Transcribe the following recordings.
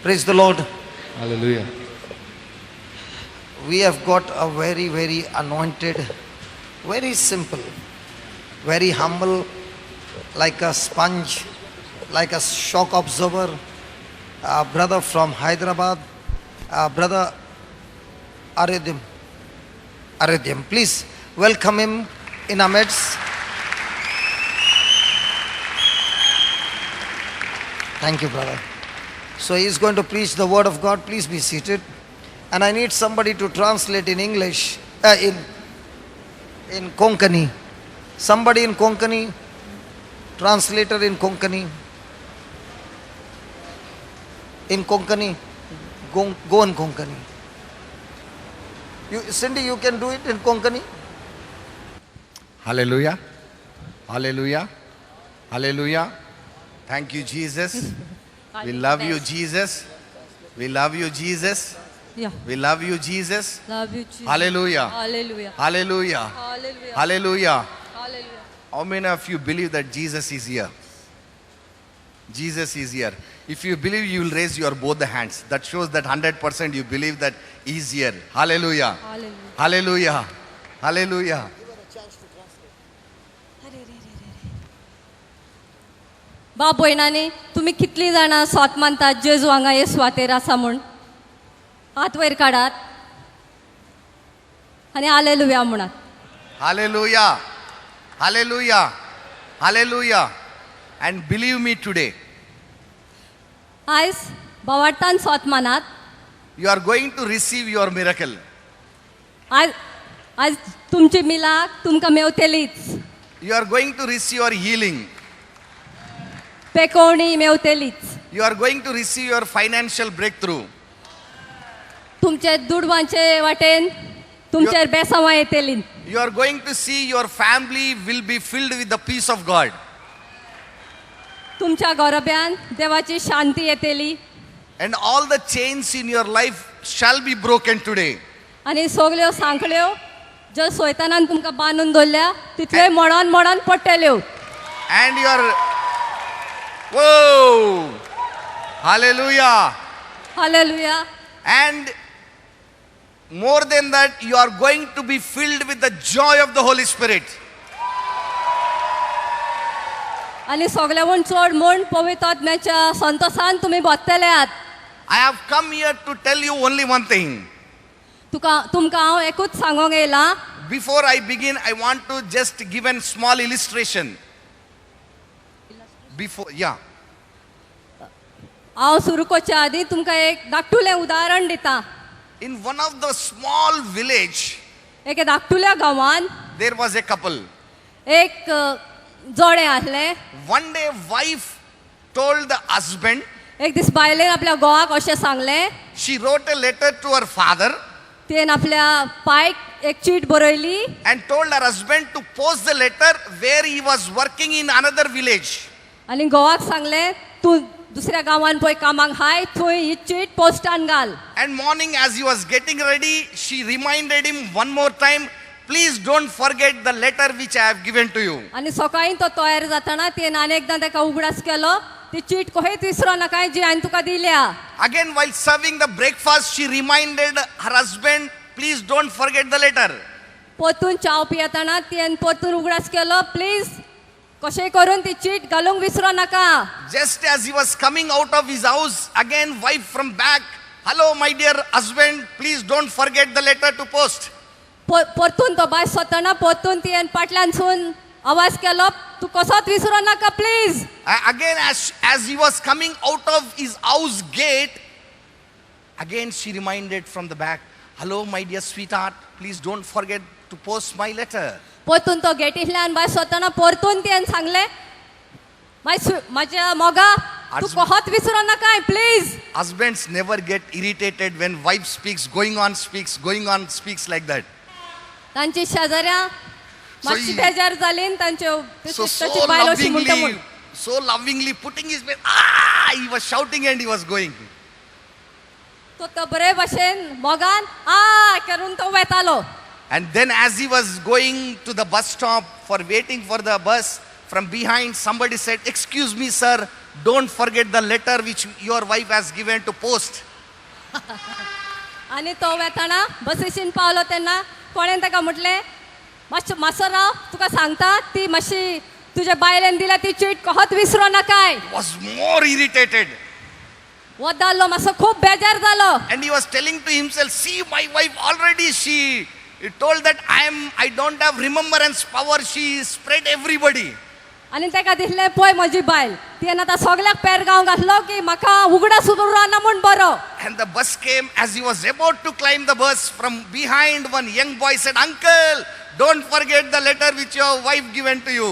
Praise the Lord. Hallelujah. We have got a very, very anointed, very simple, very humble, like a sponge, like a shock absorber, a brother from Hyderabad, brother Aradhyam. Aradhyam. Please welcome him in our midst. Thank you, brother. So he is going to preach the word of God. Please be seated. And I need somebody to translate in English, in Konkani. Somebody in Konkani, translator in Konkani. In Konkani, go in Konkani. You, Cindy, you can do it in Konkani. Hallelujah. Hallelujah. Hallelujah. Thank you, Jesus. We love you, Jesus. We love you, Jesus. Yeah. We love you, Jesus. Love you, Jesus. Hallelujah. Hallelujah. Hallelujah. Hallelujah. Hallelujah. Hallelujah. How many of you believe that Jesus is here? Jesus is here. If you believe, you will raise your both the hands. That shows that 100% you believe that he is here. Hallelujah. Hallelujah. Hallelujah. Hallelujah. बाप भयणांनी तुमी कितलीं जाणां स्वत मानतात जेजू हांगा हे सुवातेर आसा म्हूण हात वयर काडात आनी हालेलुया म्हणात. Hallelujah. Hallelujah. Hallelujah. And believe me today, आयज भावार्थान स्वत मानात. You are going to receive your miracle. आयज आयज तुमची मिलाक तुमकां मेवतलीच. You are going to receive your healing. पेकोवणी मेवतलीच. You are going to receive your financial breakthrough. तुमचे दुडवांचे वाटेन तुमचेर बेसांवां येतली. You are going to see your family will be filled with the peace of God. तुमच्या घराब्यान देवाची शांती येतली. And all the chains in your life shall be broken today. आनी सगल्यो सांखळ्यो ज्यो सोयतानान तुमकां बांदून दवरल्या तितल्योय मोडोन मोडोन पडटल्यो. And your, whoa, hallelujah. Hallelujah. And more than that, you are going to be filled with the joy of the Holy Spirit. आनी सगल्याहून चड म्हूण पवित्र आत्म्याच्या संतोसान तुमी भोंवतले आहात. I have come here to tell you only one thing. तुका तुमकां हांव एकूच सांगोंक येयलां. Before I begin, I want to just give a small illustration. Before, yeah. हांव सुरू करच्या आदीं तुमकां एक धाकटुलें उदाहरण दिता. In one of the small village, एके धाकटुल्या गांवान there was a couple. एक जोडें आसलें. One day, wife told the husband, एक दीस बायलेन आपल्या घोवाक अशें सांगलें. She wrote a letter to her father तिणें आपल्या पायक एक चीट बरयली and told her husband to post the letter where he was working in another village. आनी घोवाक सांगलें तूं दुसऱ्या गांवान पळय कामाक हाय थंय ही चीट पोस्टान घाल. And morning, as he was getting ready, she reminded him one more time, please don't forget the letter which I have given to you. आनी सकाळीं तो तयार जातना तिणें आनी एकदां ताका उगडास केलो ती चीट खंयच विसरो नाका जी हांवें तुका दिल्या. Again, while serving the breakfast, she reminded her husband, please don't forget the letter. परतून च्याव पियेतना तिणें परतून उगडास केलो प्लीज कशेंय करून ती चीट घालूंक विसरो नाका. Just as he was coming out of his house, again, wife from back, hello, my dear husband, please don't forget the letter to post. परतून तो भायर सरतना परतून तिणें फाटल्यानसून आवाज केलो तूं कसोच विसरो नाका please. Again, as he was coming out of his house gate, again she reminded from the back, hello, my dear sweetheart, please don't forget to post my letter. परतून तो गेटींतल्यान भायर सरतना परतून तिणें सांगलें म्हाज्या मोगा तूं कसोच विसरो नाका please. Husbands never get irritated when wife speaks, going on speaks, going on speaks like that. तांची शेजाऱ्यां मातशी बेजार जाली आनी तांच्यो So, so ताची बायल अशी म्हणटा lovingly, म्हूण so lovingly putting his face, ah, he was shouting and he was going. तो तो बरे भशेन मोगान आ करून तो वेतालो. And then as he was going to the bus stop for waiting for the bus, from behind somebody said, excuse me sir, don't forget the letter which your wife has given to post." आनी तो वेताना बसीशीन पावलो तेन्ना कोणेन ताका म्हटलें मातशें मातसो राव तुका सांगता ती मातशी तुज्या बायलेन दिल्या ती चीट कहत विसरो नाकाय. He was more irritated. वदारलो मातसो खूब बेजार जालो. And he was telling to himself, "See, my wife already, she told that I don't have remembrance power. She spread everybody." आनी ताका दिसलें पळय म्हजी बायल तिणें आतां सगल्याक पेरगांव घातलो की म्हाका उगडास उरना म्हूण बरो. And the bus came. As he was about to climb the bus, from behind one young boy said, "Uncle, don't forget the letter which your wife given to you."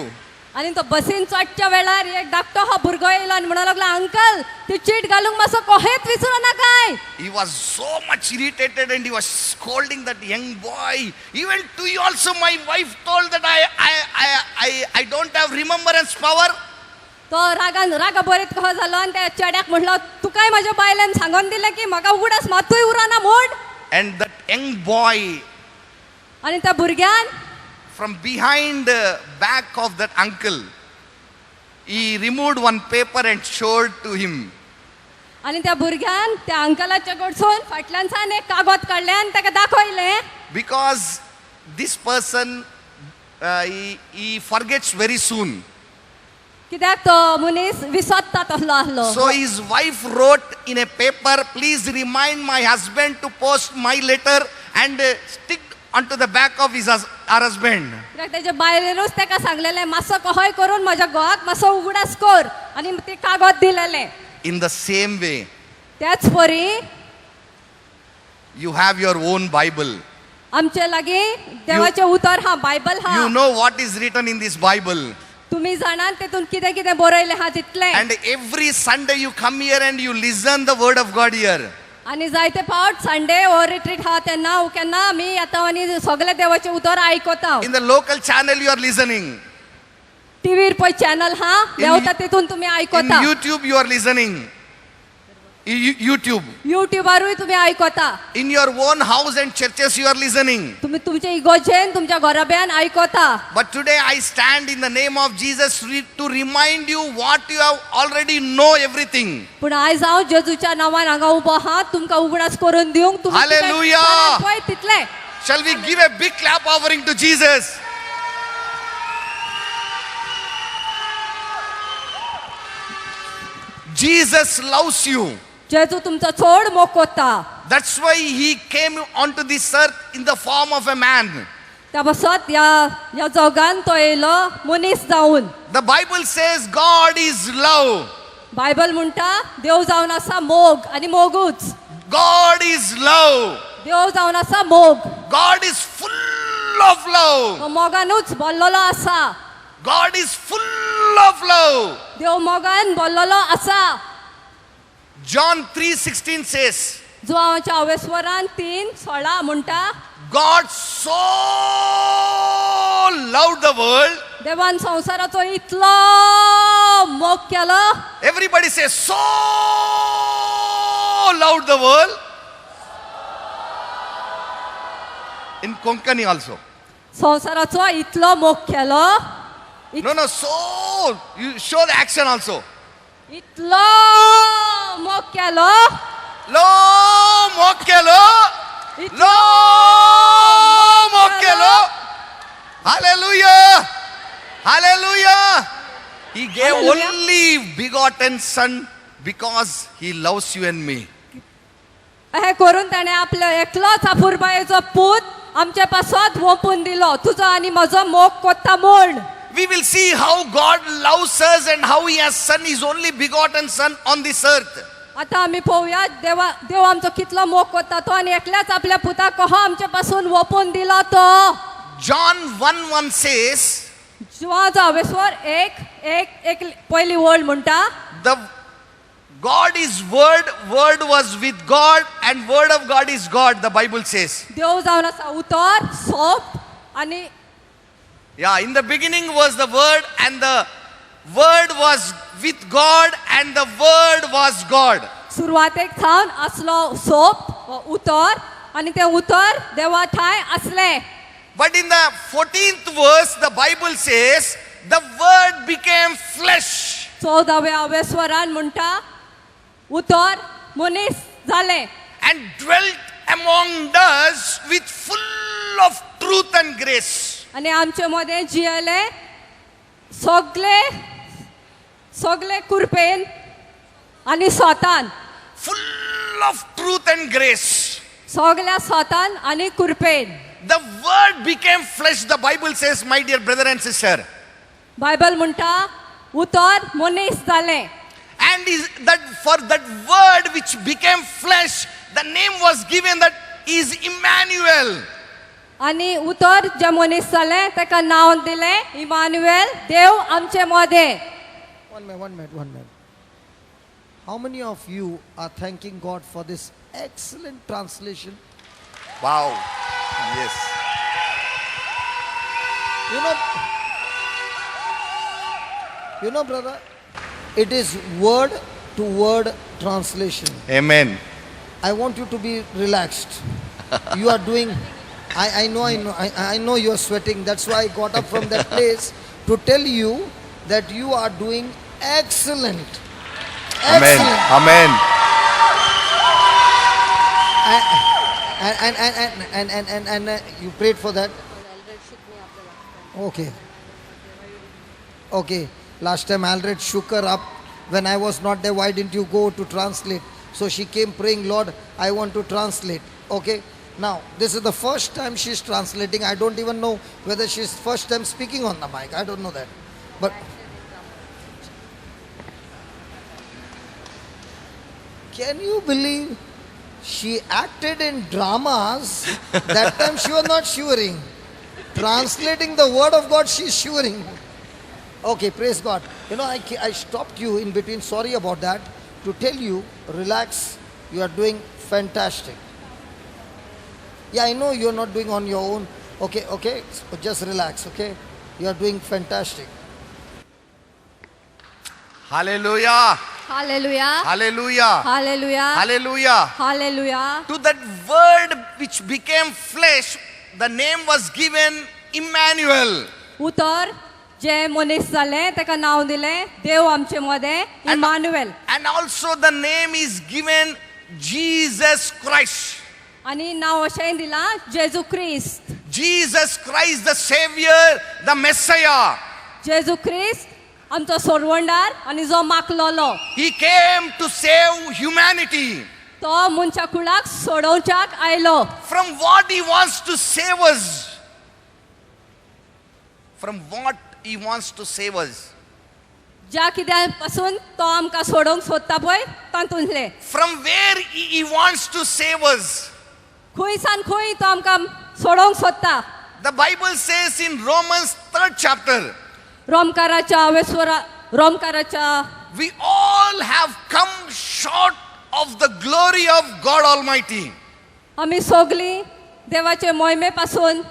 आनी तो बसीन चडच्या वेळार एक धाकटो हो भुरगो येयलो आनी म्हणूंक लागलो अंकल ती चीट घालूंक मातसो कहेच विसरू नाकाय. He was so much irritated and he was scolding that young boy. "Even to you also, my wife told that I don't have remembrance power." तो रागान रागा बरीत कहो जालो आनी त्या चेड्याक म्हणलो तुकाय म्हज्या बायलेन सांगोन दिलें की म्हाका उगडास मातूय उरना म्हूण. And that young boy आनी त्या भुरग्यान from behind the back of that uncle, he removed one paper and showed to him. आनी त्या भुरग्यान त्या अंकलाच्या कडसून फाटल्यान सान एक कागद काडलें आनी ताका दाखयलें. Because this person, he forgets very soon. कित्याक तो मनीस विसरता तसलो आसलो. So his wife wrote in a paper, "Please remind my husband to post my letter," and stick onto the back of her husband. कित्याक तेच्या बायलेनूच ताका सांगलेलें मातसो कहय करून म्हज्या घोवाक मातसो उगडास कर आनी ती कागद दिलेलें. In the same way, त्याच परी you have your own Bible. आमचे लागीं देवाचें उतर हा बायबल हा. You know what is written in this Bible. तुमी जाणात तेतून कितें कितें बरयलें हा तितलें. And every Sunday you come here and you listen the word of God here. आनी जायते फावट संडे हो रिट्रीट हा तेन्ना केन्ना आमी येता आनी सगळें देवाचें उतर आयकता. In the local channel you are listening. टिवीर पळय चॅनल हा देंवता तितून तुमी In आयकता. YouTube you are listening. YouTube. युट्युबारूय तुमी आयकता. In your own house and churches you are listening. तुमी तुमच्या इगोजेन तुमच्या घराब्यान आयकता. But today I stand in the name of Jesus to remind you what you have already know everything. पूण आयज हांव जेजूच्या नांवान हांगा उबो आहा तुमकां उगडास करून दिवंक तुमी कितें Hallelujah. जाणात पळय तितलें. Shall we give a big clap offering to Jesus? Jesus loves you. जेजू तुमचो चड मोग कोत्ता. That's why he came onto this earth in the form of a man. त्या पासत ह्या ह्या जगान तो येयलो मनीस जावन. The Bible says God is love. Bible म्हणटा देव जावन आसा मोग आनी मोगूच. God is love. देव जावन आसा मोग. God is full of love. तो मोगानूच बोल्लोलो आसा. God is full of love. देव मोगान बोल्लोलो आसा. John 3:16 says, जुवाच्या अवेस्वरान 3:16 म्हणटा God so loved the world. देवान संवसाराचो इतलो मोग केलो. Everybody says, so loved the world. In Konkani also. संवसाराचो इतलो मोग केलो. No, so you show the action also. इतलो मोग केलो. Lo mokelo. Lo mokelo. Hallelujah. Hallelujah. He gave Hallelujah. Only begotten son because he loves you and me. हें करून ताणें आपलो एकलोच आपुरबायेचो पूत आमचे पासत वोंपून दिलो तुजो आनी म्हजो मोग कोत्ता म्हूण. We will see how God loves us and how he has son, his only begotten son on this earth. आतां आमी पळोवया देवा देव आमचो कितलो मोग कोत्ता तो आनी एकल्याच आपल्या पुताक कहो आमचे पासून वोंपून दिलो तो. John 1:1 says, जुवाचो अवेस्वर 1:1 1 पयली वळ म्हणटा the God is word, word was with God, and word of God is God, the Bible says. देव जावन आसा उतर सोप आनी Yeah, in the beginning was the word, and the word was with God, and the word was God. सुरवातेक सावन आसलो सोप हो उतर आनी तें उतर देवा ठांय आसलें. But in the 14th verse, the Bible says, the word became flesh. चवदाव्या अवेस्वरान म्हणटा उतर मनीस जालें and dwelt among us with full of truth and grace. आनी आमचे मदें जियेले सगळे सगळे कुरपेन आनी स्वतान. Full of truth and grace. सगळ्या स्वतान आनी कुरपेन. The word became flesh, the Bible says, my dear brother and sister. Bible म्हणटा उतर मनीस जालें. And is that for that word which became flesh, the name was given that is Emmanuel. आनी उतर जें मनीस जालें ताका नांव दिलें इमानुएल, देव आमचे मदें. One minute, one minute, one minute. How many of you are thanking God for this excellent translation? Wow. Yes. You know, brother, it is word to word translation. Amen. I want you to be relaxed. You are doing, I know, I know, I know you are sweating. That's why I got up from that place to tell you that you are doing excellent. Amen. Excellent. Amen. And you prayed for that? Okay. Okay. Last time Aldred shook her up when I was not there. Why didn't you go to translate? So she came praying, "Lord, I want to translate." Okay. Now, this is the first time she's translating. I don't even know whether she's first time speaking on the mic. I don't know that. But can you believe she acted in dramas? That time she was not shivering. Translating the word of God, she's shivering. Okay, praise God. I stopped you in between. Sorry about that. To tell you, relax. You are doing fantastic. Yeah, I know you're not doing on your own. Okay. So just relax, okay? You are doing fantastic. Hallelujah. Hallelujah. Hallelujah. Hallelujah. Hallelujah. Hallelujah. To that word which became flesh, the name was given Emmanuel. उतर जें मनीस जालें ताका नांव दिलें देव आमचे मदें, Emmanuel. And also the name is given Jesus Christ. आनी नांव अशेंय दिलां जेजू क्रिस्त. Jesus Christ, the Savior, the Messiah. जेजू क्रिस्त आमचो सोडवणदार आनी जो माकलोलो. He came to save humanity. तो मनशा कुळाक सोडोवच्याक आयलो. From what he wants to save us? From what he wants to save us? ज्या कित्या पासून तो आमकां सोडोवंक सोदता पळय तातूंतले. From where he wants to save us? खंय सान खंय तो आमकां सोडोवंक सोदता. The Bible says in Romans 3rd chapter, रोमकाराच्या अवेस्वरा रोमकाराच्या we all have come short of the glory of God Almighty. आमी सगलीं देवाचे मोहिमे पासून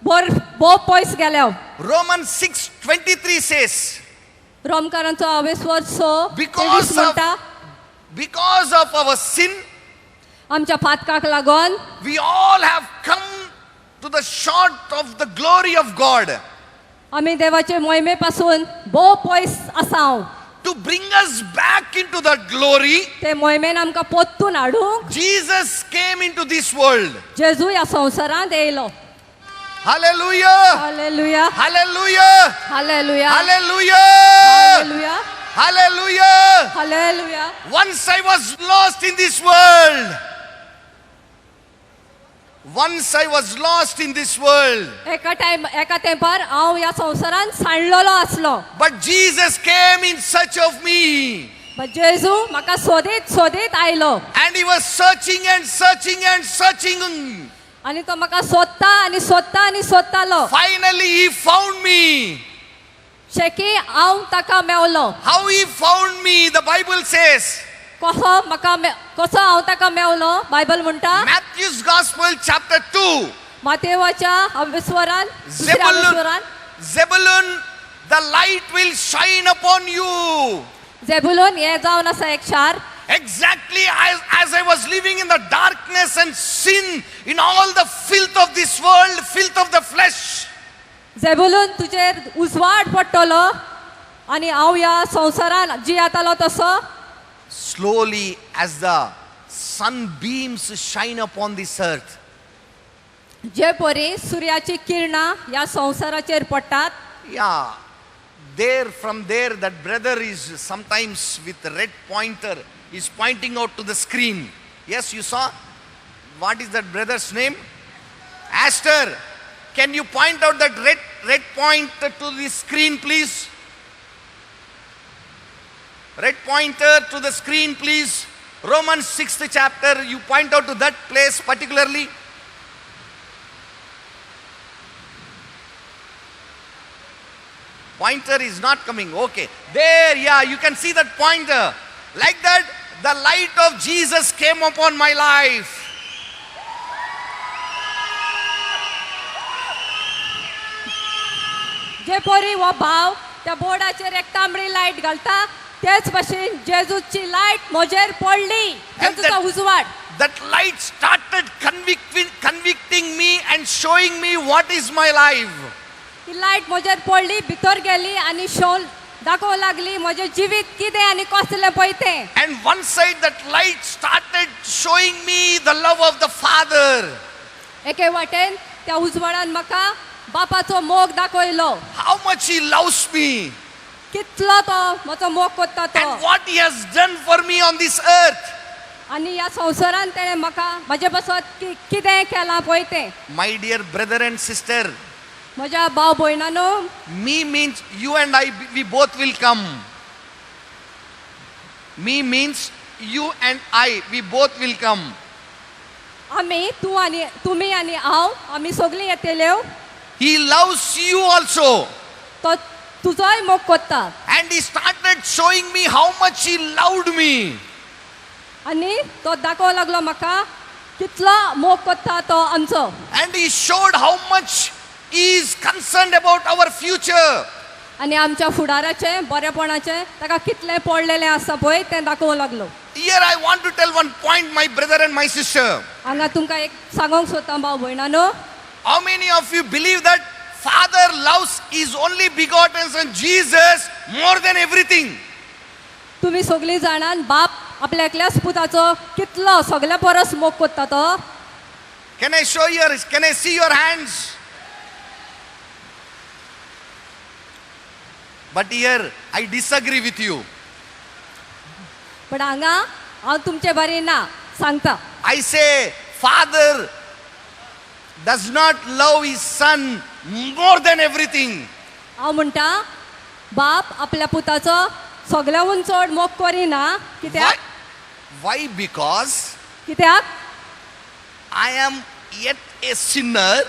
भर भोव पयस गेल्या. Romans 6:23 says, रोमकारांचो अवेस्वर स Because 23 म्हणटा, because of our sin, आमच्या पातकाक लागून we all have come to the short of the glory of God. आमी देवाचे मोहिमे पासून भोव पयस आसाव. To bring us back into that glory, ते मोहिमेन आमकां पोत्तून हाडूंक Jesus came into this world. जेजू ह्या संवसारांत येयलो. Hallelujah! Hallelujah. Hallelujah! Hallelujah. Hallelujah! Hallelujah. Hallelujah! Hallelujah. Once I was lost in this world. Once I was lost in this world. एका time एका तेंपार हांव ह्या संवसारांत सांडलेलो आसलो. But Jesus came in search of me. But जेजू म्हाका सोदीत सोदीत आयलो. And he was searching and searching and searching. आनी तो म्हाका सोदता आनी सोदता आनी सोदतालो. Finally, he found me. शेकी हांव ताका मेवलो. How he found me, the Bible says. कसो म्हाका कसो हांव ताका मेवलो बायबल म्हणटा. Matthew's Gospel, chapter 2. मातेवाच्या अवेस्वरान दुसऱ्या Zebulun, अवेस्वरान Zebulun, the light will shine upon you. Zebulun हें जावन आसा एक शार. Exactly as I was living in the darkness and sin, in all the filth of this world, filth of the flesh. Zebulun तुजेर उजवाड पडटलो आनी हांव ह्या संवसारान जियेतालो तसो. Slowly, as the sunbeams shine upon this earth, जे परी सुर्याची किरणां ह्या संवसाराचेर पडटात, yeah, there from there, that brother is sometimes with red pointer is pointing out to the screen. Yes, you saw? What is that brother's name? Aster. Can you point out that red pointer to the screen, please? Red pointer to the screen, please. Romans 6th chapter, you point out to that place particularly. Pointer is not coming. Okay. There, yeah, you can see that pointer. Like that, the light of Jesus came upon my life. जे परी हो भाव त्या बोर्डाचेर एक तांबडी light घालता, तेच भशेन जेजूची light म्हजेर पडली, जेजूचो उजवाड. That light started convicting me and showing me what is my life. ती लायट म्हजेर पडली, भितर गेली आनी शोल दाखोवंक लागली म्हजें जिवीत कितें आनी कसलें पळय तें. And one side, that light started showing me the love of the Father. एके वाटेन त्या उजवाडान म्हाका बापाचो मोग दाखयलो. How much He loves me. कितलो तो म्हजो मोग करता तो. And what He has done for me on this earth. आनी ह्या संवसारान तेणें म्हाका म्हजे पासत कितें केलां पळय तें. My dear brother and sister, म्हज्या भाव भयणानो, me means you and I, we both will come. Me means you and I, we both will come. आमी तूं आनी तुमी आनी हांव आमी सगळीं येतल्यो. He loves you also. तो तुजोय मोग करता. And He started showing me how much He loved me. आनी तो दाखोवंक लागलो म्हाका कितलो मोग करता तो आमचो. And He showed how much He is concerned about our future. आनी आमच्या फुडाराचें बरेपणाचें ताका कितलें पडलेलें आसा पळय तें दाखोवंक लागलो. Here I want to tell one point, my brother and my sister. हांगा तुमकां एक सांगोंक सोदता भाव भयणानो. How many of you believe that Father loves His only begotten Son Jesus more than everything? तुमी सगळीं जाणान बाप आपल्या एकल्याच पुताचो कितलो सगल्या परस मोग करता तो. Can I see your hands? But here I disagree with you. पण हांगा हांव तुमचे बारी ना सांगता. I say, Father does not love his son more than everything. हांव म्हणटा बाप आपल्या पुताचो सगळ्याहून चड मोग करिना. Why? कित्याक? Why? Because कित्याक? I am yet a sinner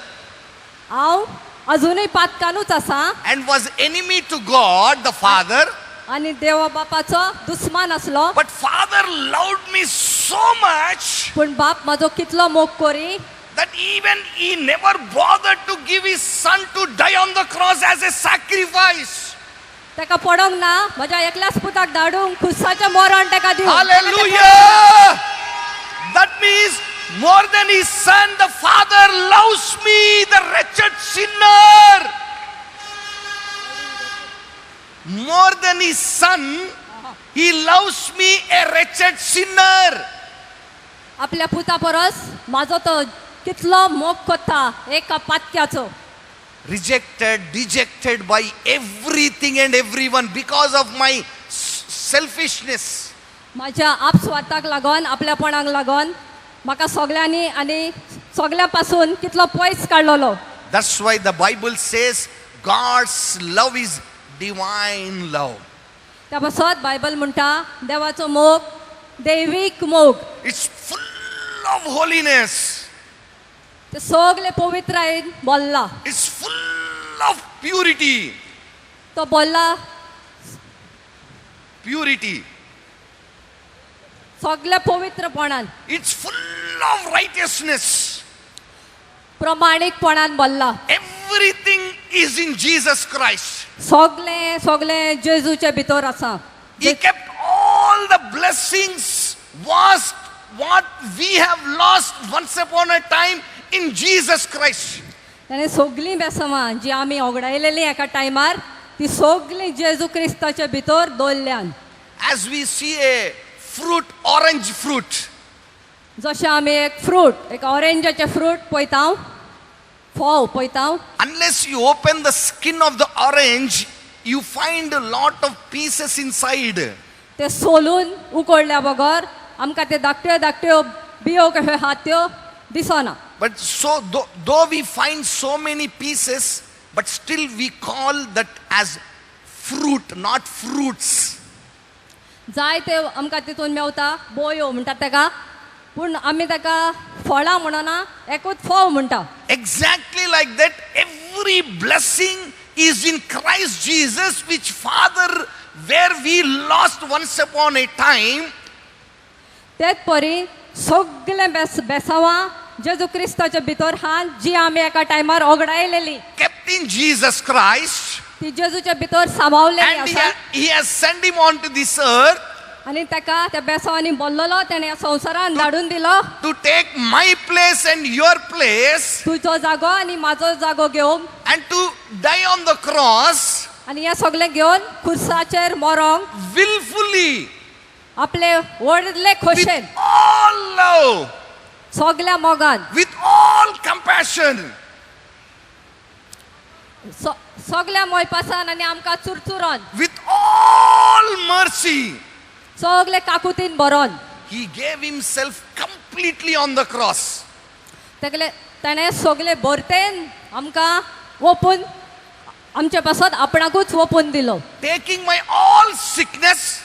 हांव अजुनूय पातकानूच आसा and was enemy to God the Father. आनी देवा बापाचो दुस्मान आसलो. But Father loved me so much पूण बाप म्हजो कितलो मोग करी that even he never bothered to give his son to die on the cross as a sacrifice. ताका पडोंक ना म्हज्या एकल्याच पुताक धाडूंक खुस्साचें मरण ताका दिवंक. Hallelujah! That means more than his son, the Father loves me, the wretched sinner. More than his son, he loves me, a wretched sinner. आपल्या पुता परस म्हाजो तो कितलो मोग करता एका पातक्याचो. Rejected, dejected by everything and everyone because of my selfishness. म्हाज्या आपस्वार्थाक लागून आपल्यापणाक लागून म्हाका सगळ्यांनी आनी सगळ्या पासून कितलो पयस काडलेलो. That's why the Bible says God's love is divine love. त्या पासत बायबल म्हणटा देवाचो मोग दैवीक मोग. It's full of holiness. ते सगळे पवित्रायेन बोल्ला. It's full of purity. तो बोल्ला. Purity. सगळ्या पवित्रपणान. It's full of righteousness. प्रमाणीकपणान बोल्ला. Everything is in Jesus Christ. सगळे सगळे जेजूच्या भितर आसा. He kept all the blessings was what we have lost once upon a time in Jesus Christ. ताणें सगळीं बेसमां जी आमी ओगडायलेलीं एका टायमार ती सगळी जेजू क्रिस्ताच्या भितर दवरल्यान. As we see a fruit, orange fruit, जशें आमी एक फ्रूट, एक ऑरेंजाचें फ्रूट पळयता, फोव पळयता, unless you open the skin of the orange, you find a lot of pieces inside. ते सोलून उकडल्या बगर आमकां ते धाकट्यो धाकट्यो बियो कश्यो आहात त्यो दिसना. But so though we find so many pieces, but still we call that as fruit, not fruits. जायते आमकां तितून मेवता बोयो म्हणटात ताका, पूण आमी ताका फळां म्हणना, एकूच फोव म्हणटा. Exactly like that, every blessing is in Christ Jesus, which Father, where we lost once upon a time, तेच परी सगळे बेस बेसांवां जेजू क्रिस्ताच्या भितर आहा, जी आमी एका टायमार ओगडायलेली, kept in Jesus Christ, ती जेजूच्या भितर सामावलेली and he, आसा. He has sent him onto this earth आनी ताका त्या बेसांवांनी बोल्लोलो, तेणें ह्या संवसारान धाडून दिलो to take my place and your place तुजो जागो आनी म्हाजो जागो घेवन and to die on the cross आनी हें सगळें घेवन खुर्साचेर मरोंक willfully आपले व्हडले with खोशेन, all love, सगल्या मोगान, with all compassion. सगल्या मोयपासान आनी आमकां चुरचुरोन, With all mercy, सगले काकुतीन भरोन he gave himself completely on the cross. तेगले ताणें सगले भरतेन आमकां ओपून, आमचे पासत आपणाकूच ओपून दिलो. Taking my all sickness,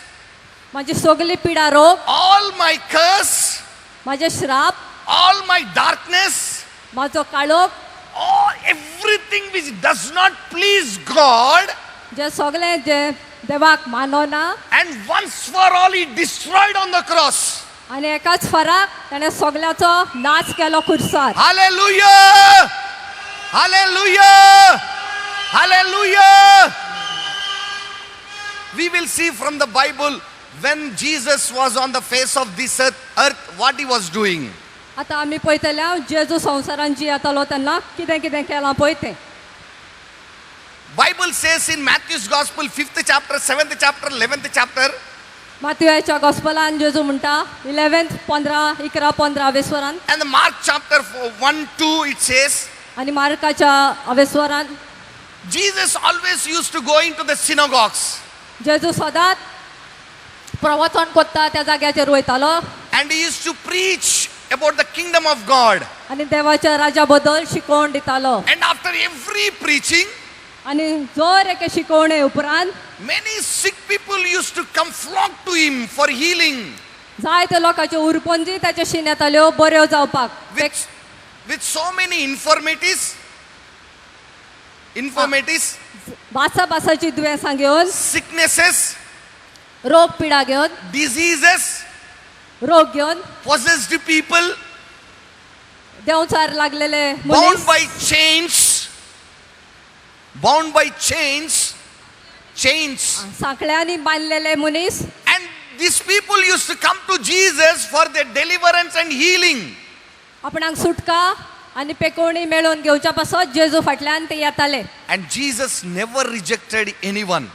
म्हाजी सगली पिडा रोग, all my curse, म्हाजे श्राप, all my darkness, म्हाजो काळोख, all everything which does not please God, जे सगळें जे देवाक मानना, and once for all he destroyed on the cross. आनी एकाच फराक ताणें सगल्याचो नाच केलो खुर्सार. Hallelujah! Hallelujah! Hallelujah! We will see from the Bible when Jesus was on the face of this earth what he was doing. आतां आमी पळयतले जेजू संवसारान जियेतालो तेन्ना कितें कितें केलां पळय तें. Bible says in Matthew's Gospel, 5th chapter, 7th chapter, 11th chapter, मातयेच्या गॉस्पलान जेजू म्हणटा 11th 15 11 15 अवेस्वरान and the Mark chapter 4, 1 2, it says, आनी मार्काच्या अवेस्वरान, Jesus always used to go into the synagogues जेजू सदांच प्रवचन कोत्ता त्या जाग्याचेर वयतालो and he used to preach about the kingdom of God. आनी देवाच्या राजा बद्दल शिकवण दितालो. And after every preaching, आनी जर एके शिकवणे उपरांत many sick people used to come flock to him for healing जायते लोकांच्यो उरपंजी ताच्या शीन येताल्यो बऱ्यो जावपाक. with so many infirmities, भासा भासाची दुयेंसां घेवन, sicknesses, रोग पिडा घेवन, diseases, रोग घेवन, possessed people, देंवचार लागलेले bound मनीस, by chains, bound by chains, chains. सांकळ्यांनी बांदलेले मनीस. And these people used to come to Jesus for their deliverance and healing. आपणाक सुटका आनी पेकोवणी मेळोवन घेवच्या पासत जेजू फाटल्यान ते येताले. And Jesus never rejected anyone.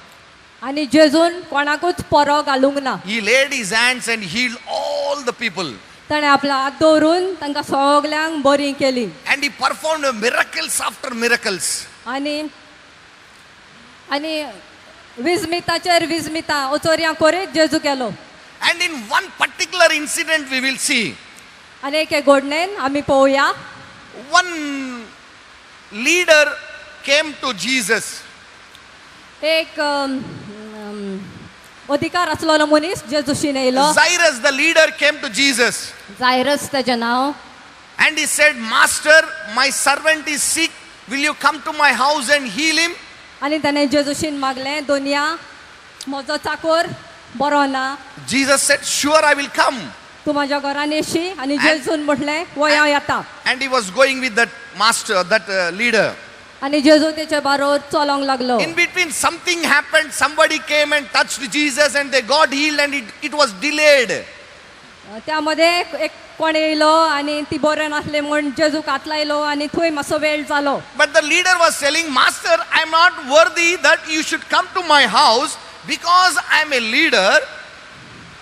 आनी जेजून कोणाकूच पोरो घालूंक ना. He laid his hands and healed all the people. ताणें आपलो हात दवरून तांकां सगल्यांक बरी केली. And he performed miracles after miracles. आनी आनी विजमिताचेर विजमितां ओचोरयां करीत जेजू गेलो. And in one particular incident, we will see आनी एके घडणेन आमी पळोवया, one leader came to Jesus एक अम, अम, अधिकार आसलेलो मनीस जेजूशीन येयलो. Jairus, the leader, came to Jesus Jairus तेजें नांव. and he said, "Master, my servant is sick. Will you come to my house and heal him?" आनी ताणें जेजूशीन मागलें, दोनया म्हजो चाकोर बरो ना. Jesus said, "Sure, I will come." तूं म्हाज्या घरान येशी? आनी जेजून म्हटलें, वय हांव येता. And he was going with that master, that leader. आनी जेजू तेचे बारोबर चलोंक लागलो. In between, something happened. Somebody came and touched Jesus and they got healed, and it was delayed. त्यामध्ये एक कोण येयलो आनी ती बरें नासलें म्हूण जेजूक हात लायलो आनी थंय मातसो वेळ जालो. But the leader was telling, "Master, I am not worthy that you should come to my house because I am a leader."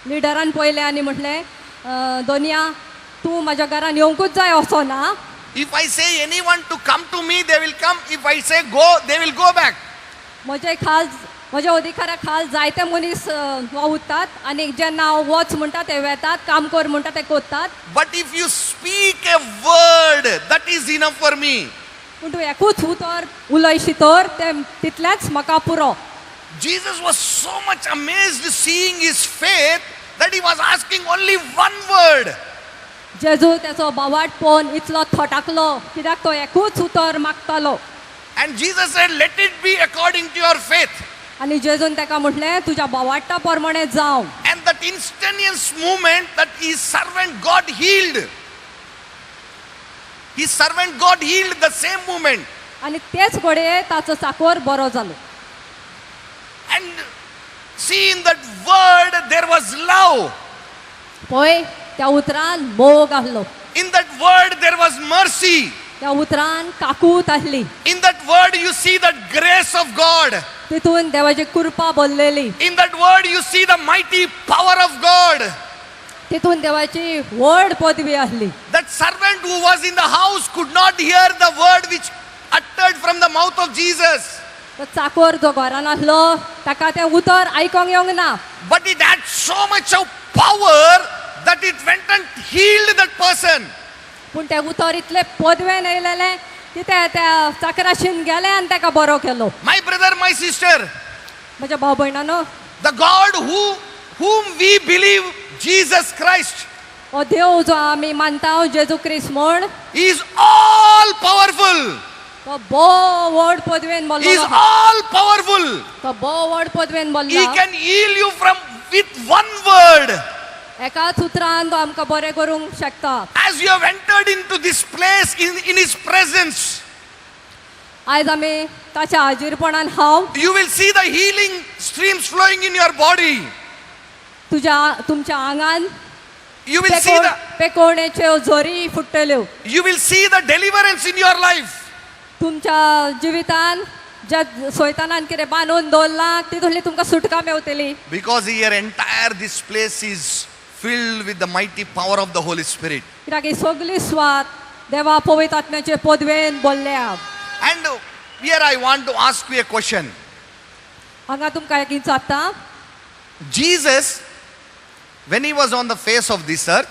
लिडरान पळयलें आनी म्हटलें, "अ, दोनया तूं म्हाज्या घरान येवंकूच जाय असो ना. If I say anyone to come to me, they will come. If I say go, they will go back. म्हजे खाल म्हज्या अधिकारा खाल जायते मनीस अ, वावुरतात आनी जेन्ना हांव वच म्हणटा ते वेतात, काम कर म्हणटा ते करतात. But if you speak a word, that is enough for me." पूण तूं एकूच उतर उलयशी तर तें तितलेंच म्हाका पुरो. Jesus was so much amazed seeing his faith that he was asking only one word. जेजू तेचो बावाट पळोवन इतलो थटाकलो कित्याक तो एकूच उतर मागतालो. And Jesus said, "Let it be according to your faith." आनी जेजून ताका म्हटलें, तुज्या बावाट्टा प्रमाणे जावं. And that instantaneous moment that his servant got healed. His servant got healed the same moment. आनी तेच घडये ताचो चाकोर बरो जालो. And see, in that word there was love. पळय त्या उतरान मोग आहलो. In that word there was mercy. त्या उतरान काकूत आहली. In that word you see the grace of God. तितून देवाची कृपा भरलेली. In that word you see the mighty power of God. तितून देवाची व्हड पदवी आहली. That servant who was in the house could not hear the word which uttered from the mouth of Jesus. तो चाकोर जो घरान आहलो ताका तें उतर आयकोंक येवंक ना. But it had so much of power that it went and healed that person. पूण तें उतर इतलें पदवेन येयलेलें की ते त्या चाकराशीन गेलें आनी ताका बरो केलो. My brother, my sister, म्हज्या भाव भयणानो, the God whom we believe, Jesus Christ, हो देव जो आमी मानता जेजू क्रिस्त म्हूण, is all powerful. तो भोव व्हड पदवेन He is बोल्लो. All powerful. तो भोव व्हड पदवेन He बोल्लो. can heal you from with one word. एकाच उतरान तो आमकां बरें करूंक शकता. As you have entered into this place in His presence, आयज आमी ताच्या हाजीरपणान हांव you will see the healing streams flowing in your body. तुज्या तुमच्या आंगान You will see the पेकोवणेच्यो झरी फुट्टल्यो. You will see the deliverance in your life. तुमच्या जिवितान ज्या सोयतानान कितें बांदून दवरलां तितूंतली तुमकां सुटका मेवतली. Because here entire this place is filled with the mighty power of the Holy Spirit. कित्याक ही सगली स्वात देवा पवित्र आत्म्याचे पदवेन बोल्ल्या. And here I want to ask you a question. हांगा तुमकां एक विचारता. Jesus, when he was on the face of this earth,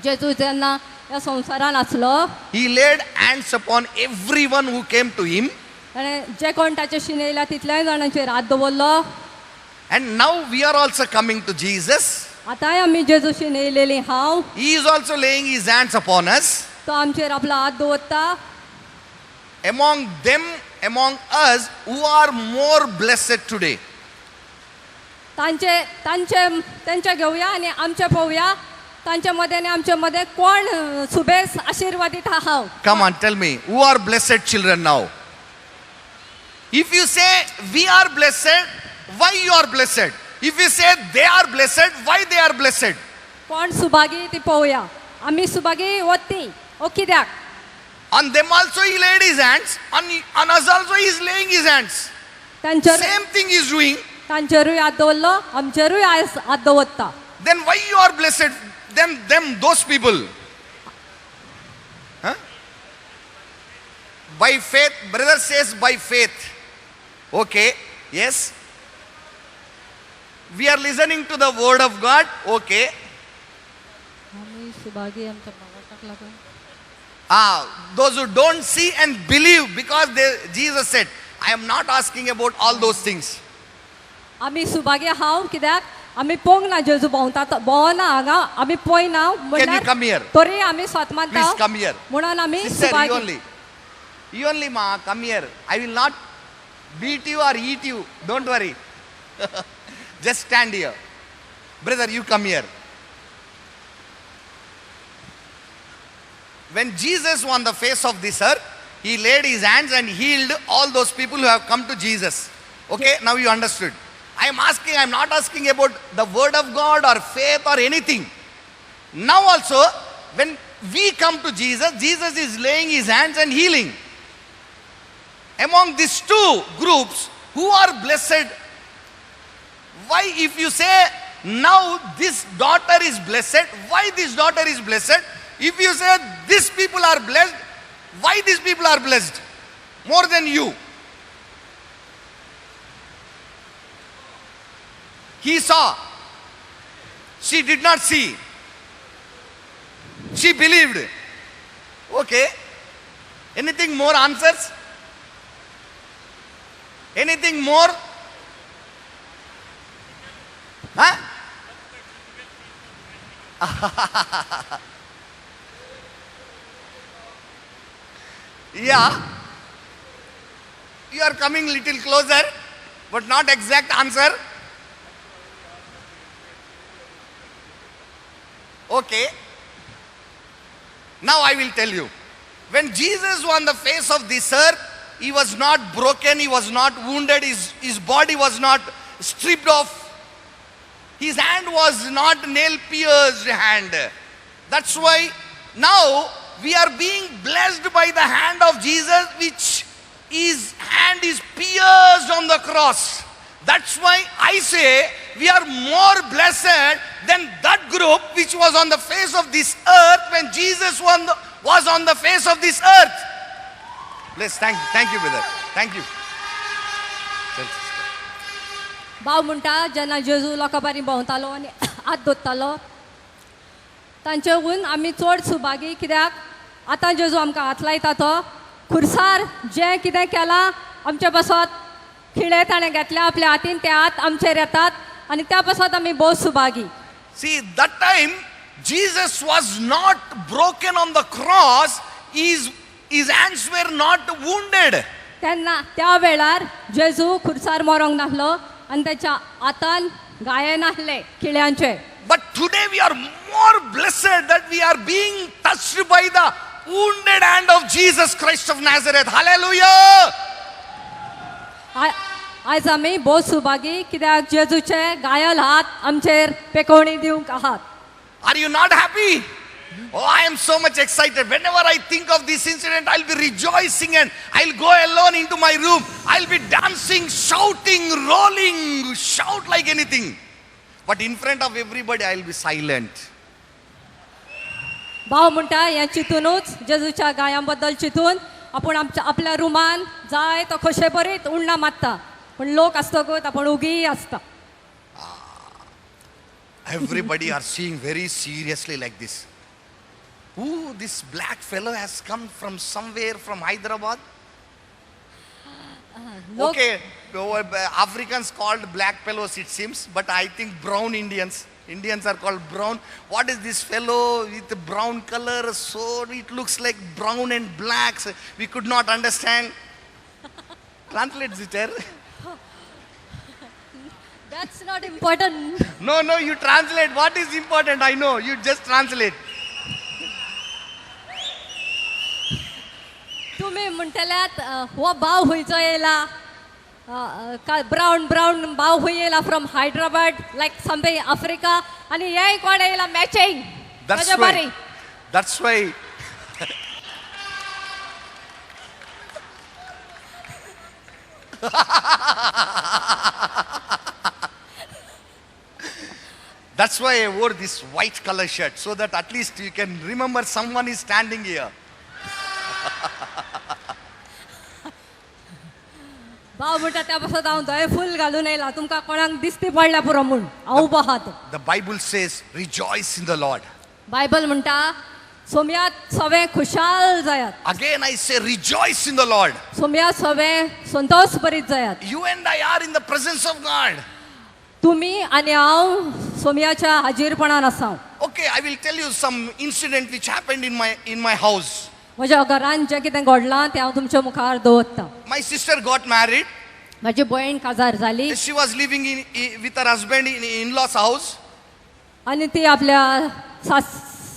जेजू जेन्ना ह्या संवसारान आसलो, he laid hands upon everyone who came to him. ताणें जे कोण ताचे शीन येयल्या तितल्याय जाणांचेर हात दवरलो. And now we are also coming to Jesus. आतांय आमी जेजूशीन येयलेली हांव. He is also laying his hands upon us. तो आमचेर आपलो हात दवरता. Among them, among us, who are more blessed today? तांचे तांचे तांचे घेवया आनी आमचे पळोवया, तांचे मदें आनी आमचे मदें कोण अ, सुबेस आशिर्वादीत आहा. Come on, tell me, who are blessed children now? If you say we are blessed, why you are blessed? If you say they are blessed, why they are blessed? कोण सुभागी ती पळोवया, आमी सुभागी वो ती ओ कित्याक? On them also he laid his hands, on us also he is laying his hands. तांचेर Same thing he is doing. तांचेरूय हात दवरलो, आमचेरूय आयज हात दवरता. Then why you are blessed? Them, those people. Huh? By faith, brother says by faith. Okay, yes. We are listening to the word of God. Okay. आमी सुभागी आमच्या बाबाक लागून. Ah, those who don't see and believe, because Jesus said, "I am not asking about all those things." आमी सुभागी हांव कित्याक आमी पळोवंक ना जेजू भोंवता तो- भोंवना हांगा आमी पळयना. Can you come here? तरी आमी स्वत मानता Please come here. म्हणून आमी Sister, you Subhagi. Only. You only, ma, come here. I will not beat you or eat you. Don't worry. Just stand here. Brother, you come here. When Jesus on the face of this earth, he laid his hands and healed all those people who have come to Jesus. Okay, now you understood. I am asking, I am not asking about the word of God or faith or anything. Now also, when we come to Jesus, Jesus is laying his hands and healing. Among these two groups, who are blessed? Why, if you say now this daughter is blessed, why this daughter is blessed? If you say these people are blessed, why these people are blessed more than you? He saw. She did not see. She believed. Okay. Anything more answers? Anything more? Huh? Yeah. You are coming little closer, but not exact answer. Okay. Now I will tell you. When Jesus was on the face of this earth, he was not broken, he was not wounded, his body was not stripped off. His hand was not nail pierced hand. That's why now we are being blessed by the hand of Jesus, which his hand is pierced on the cross. That's why I say we are more blessed than that group which was on the face of this earth when Jesus was on the face of this earth. Bless, thank you, brother. Thank you. Tell sister. भाव म्हणटा जेन्ना जेजू लोकां बारी भोंवतालो आनी हात दोत्तालो तांचेहून आमी चड सुभागी, कित्याक आतां जेजू आमकां हात लायता तो खुर्सार जें कितें केलां आमचे पासत खिळे ताणें घेतल्या आपल्या हातीन, ते हात आमचेर येतात आनी त्या पासत आमी भोव Subhagi. See, that time Jesus was not broken on the cross, his hands were not wounded. तेन्ना त्या वेळार जेजू खुर्सार मरोंक नासलो आनी त्याच्या हातान घाये नासले खिळ्यांचे. But today we are more blessed that we are being touched by the wounded hand of Jesus Christ of Nazareth. Hallelujah! आयज आमी भोव सुभागी कित्याक जेजूचे घायल हात आमचेर पेकोवणी दिवंक आहात. Are you not happy? Oh, I am so much excited. Whenever I think of this incident, I'll be rejoicing and I'll go alone into my room. I'll be dancing, shouting, rolling, shout like anything. But in front of everybody, I'll be silent. भाव म्हणटा हें चिंतुनूच जेजूच्या घायां बद्दल चिंतून आपूण आमच्या आपल्या रुमान जाय तो खोशे बरीत उडणां मारता, पूण लोक आसतकूच आपूण उगी आसता. Everybody are seeing very seriously like this. Who this black fellow has come from somewhere from Hyderabad? लोक Okay, Africans called black fellows it seems, but I think brown Indians. Indians are called brown. What is this fellow with brown color? So it looks like brown and black. So we could not understand. Translate, sister. That's not important. No, you translate. What is important? I know. You just translate. तुमी म्हणटल्यात हो भाव खंयचो येयला, brown brown भाव खंय येयला from Hyderabad like something Africa, आनी हे कोण येयला matching. That's why. That's why. That's why I wore this white color shirt, so that at least you can remember someone is standing here. भाव म्हणटा त्या पासत हांव धवें फूल घालून येयला, तुमकां कोणाक दिसती पडल्या पुरो म्हूण हांव उबो आहा तो. The Bible says, rejoice in the Lord. Bible म्हणटा सोम्यात सगळे खुशाल जायात. Again I say, rejoice in the Lord. सोम्यात सगळे संतोष बरीत जायात. You and I are in the presence of God. तुमी आनी हांव सोम्याच्या हाजीरपणान आसा. Okay, I will tell you some incident which happened in my house. म्हज्या घरान जें कितें घडलां तें हांव तुमच्या मुखार दवरतां. My sister got married. म्हजी भयण काजार जाली. She was living with her husband in in-laws house. आनी ती आपल्या सास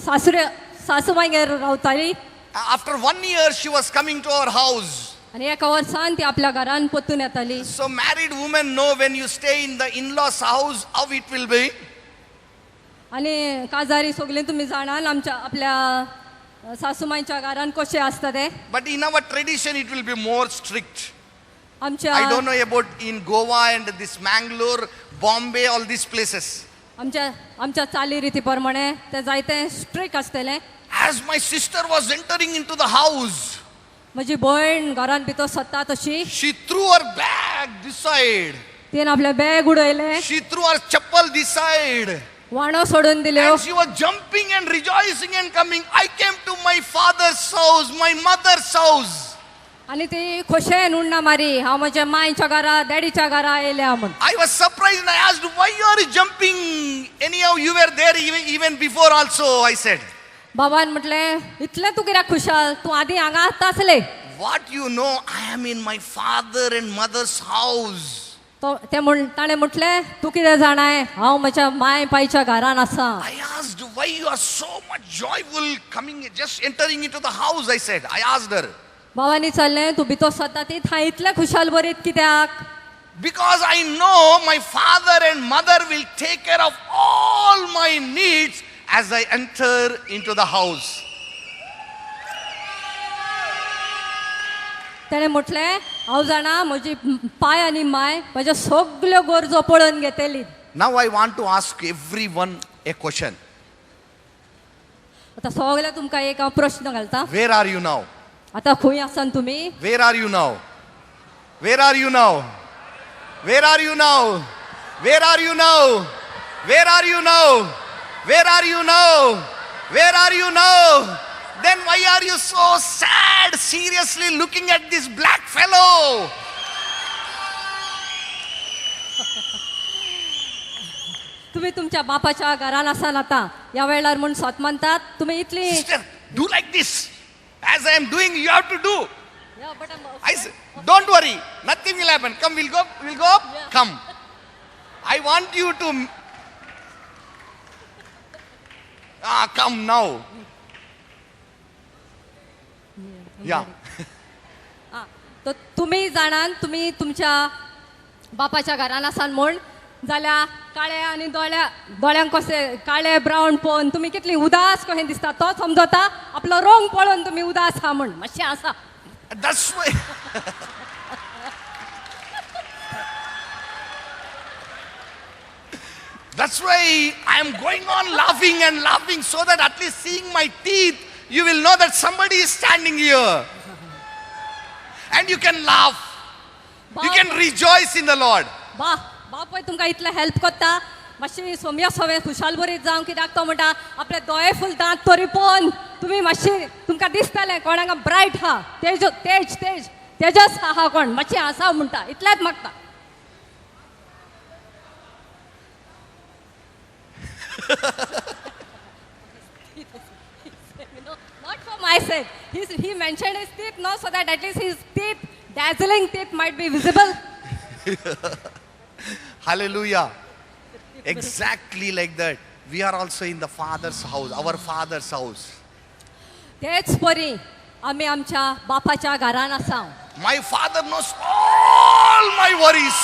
सासरे सासूमांयगेर रावताली. After 1 year, she was coming to our house. आनी एका वर्सान ती आपल्या घरान परतून येताली. So married women know when you stay in the in-laws house, how it will be. आनी काजारी सगळीं तुमी जाणात आमच्या आपल्या सासूमांयच्या घरान कशें आसता तें. But in our tradition, it will be more strict. आमच्या I don't know about in Goa and this Mangalore, Bombay, all these places. आमच्या आमच्या चाली रिती प्रमाणे ते जायते स्ट्रीक आसतलें. As my sister was entering into the house, म्हजी भयण घरान भितर सरता तशी she threw her bag this side. तिणें आपलें बॅग उडयलें. She threw her chappal this side. वाणो सोडून दिल्यो. And she was jumping and rejoicing and coming. I came to my father's house, my mother's house. आनी ती खोशयेन उण्णा मारी हांव म्हज्या मांयच्या घरा डॅडीच्या घरा येयल्या म्हूण. I was surprised and I asked, "Why you are jumping? Anyhow, you were there even before also," I said. बाबान म्हटलें इतलें तूं कित्याक खुशाल तूं आदीं हांगा आसता आसलें. What you know, I am in my father and mother's house. तो ते म्हण ताणें म्हटलें तूं कितें जाणाय हांव म्हज्या मांय पायच्या घरान आसा. I asked, "Why you are so much joyful coming, just entering into the house?" I said. I asked her. बाबांनी विचारलें तूं भितर सरता ती थंय इतलें खुशाल बरीत कित्याक? Because I know my father and mother will take care of all my needs as I enter into the house. ताणें म्हटलें हांव जाणा म्हजी पाय आनी माय म्हज्यो सगल्यो गरजो पळोवन घेतली. Now I want to ask everyone a question. आतां सगळ्या तुमकां एक हांव प्रश्न घालता. Where are you now? आतां खंय आसान तुमी? Where are you now? Where are you now? Where are you now? Where are you now? Where are you now? Where are you now? Where are you now? Then why are you so sad, seriously looking at this black fellow? तुमी तुमच्या बापाच्या घरान आसान आतां ह्या वेळार म्हूण सोत मानतात तुमी इतली. Sister, do like this. As I am doing, you have to do. Yeah, but I'm I say, don't worry, nothing will happen. Come, we'll go, we'll go up. Yeah. Come. I want you to. Ah, come now. Yeah. आं, तर तुमी जाणान तुमी तुमच्या बापाच्या घरान आसान म्हूण जाल्यार काळे आनी दोळ्या दोळ्यांक कशे काळे ब्रावन पळोवन तुमी कितली उदास कशें दिसता तो समजता आपलो रंग पळोवन तुमी उदास आहा म्हूण मातशें आसा. That's why. That's why I am going on laughing and laughing so that at least seeing my teeth, you will know that somebody is standing here. And you can laugh. You can rejoice in the Lord. बा बापूय तुमकां इतलें help करता मातशी सोम्या सोवे खुशाल बरीत जावं कित्याक तो म्हणटा आपले दोळे फुलतात तरी पळोवन तुमी मातशी तुमकां दिसतलें कोण हांगा ब्रायट आहा तेज तेज तेज तेजस आहा कोण मातशें आसा म्हणटा इतलेंच मागता. No, not for my sake. He mentioned his teeth, no, so that at least his teeth, dazzling teeth might be visible. Hallelujah. Exactly like that. We are also in the Father's house, our Father's house. तेच परी आमी आमच्या बापाच्या घरान आसा. My Father knows all my worries.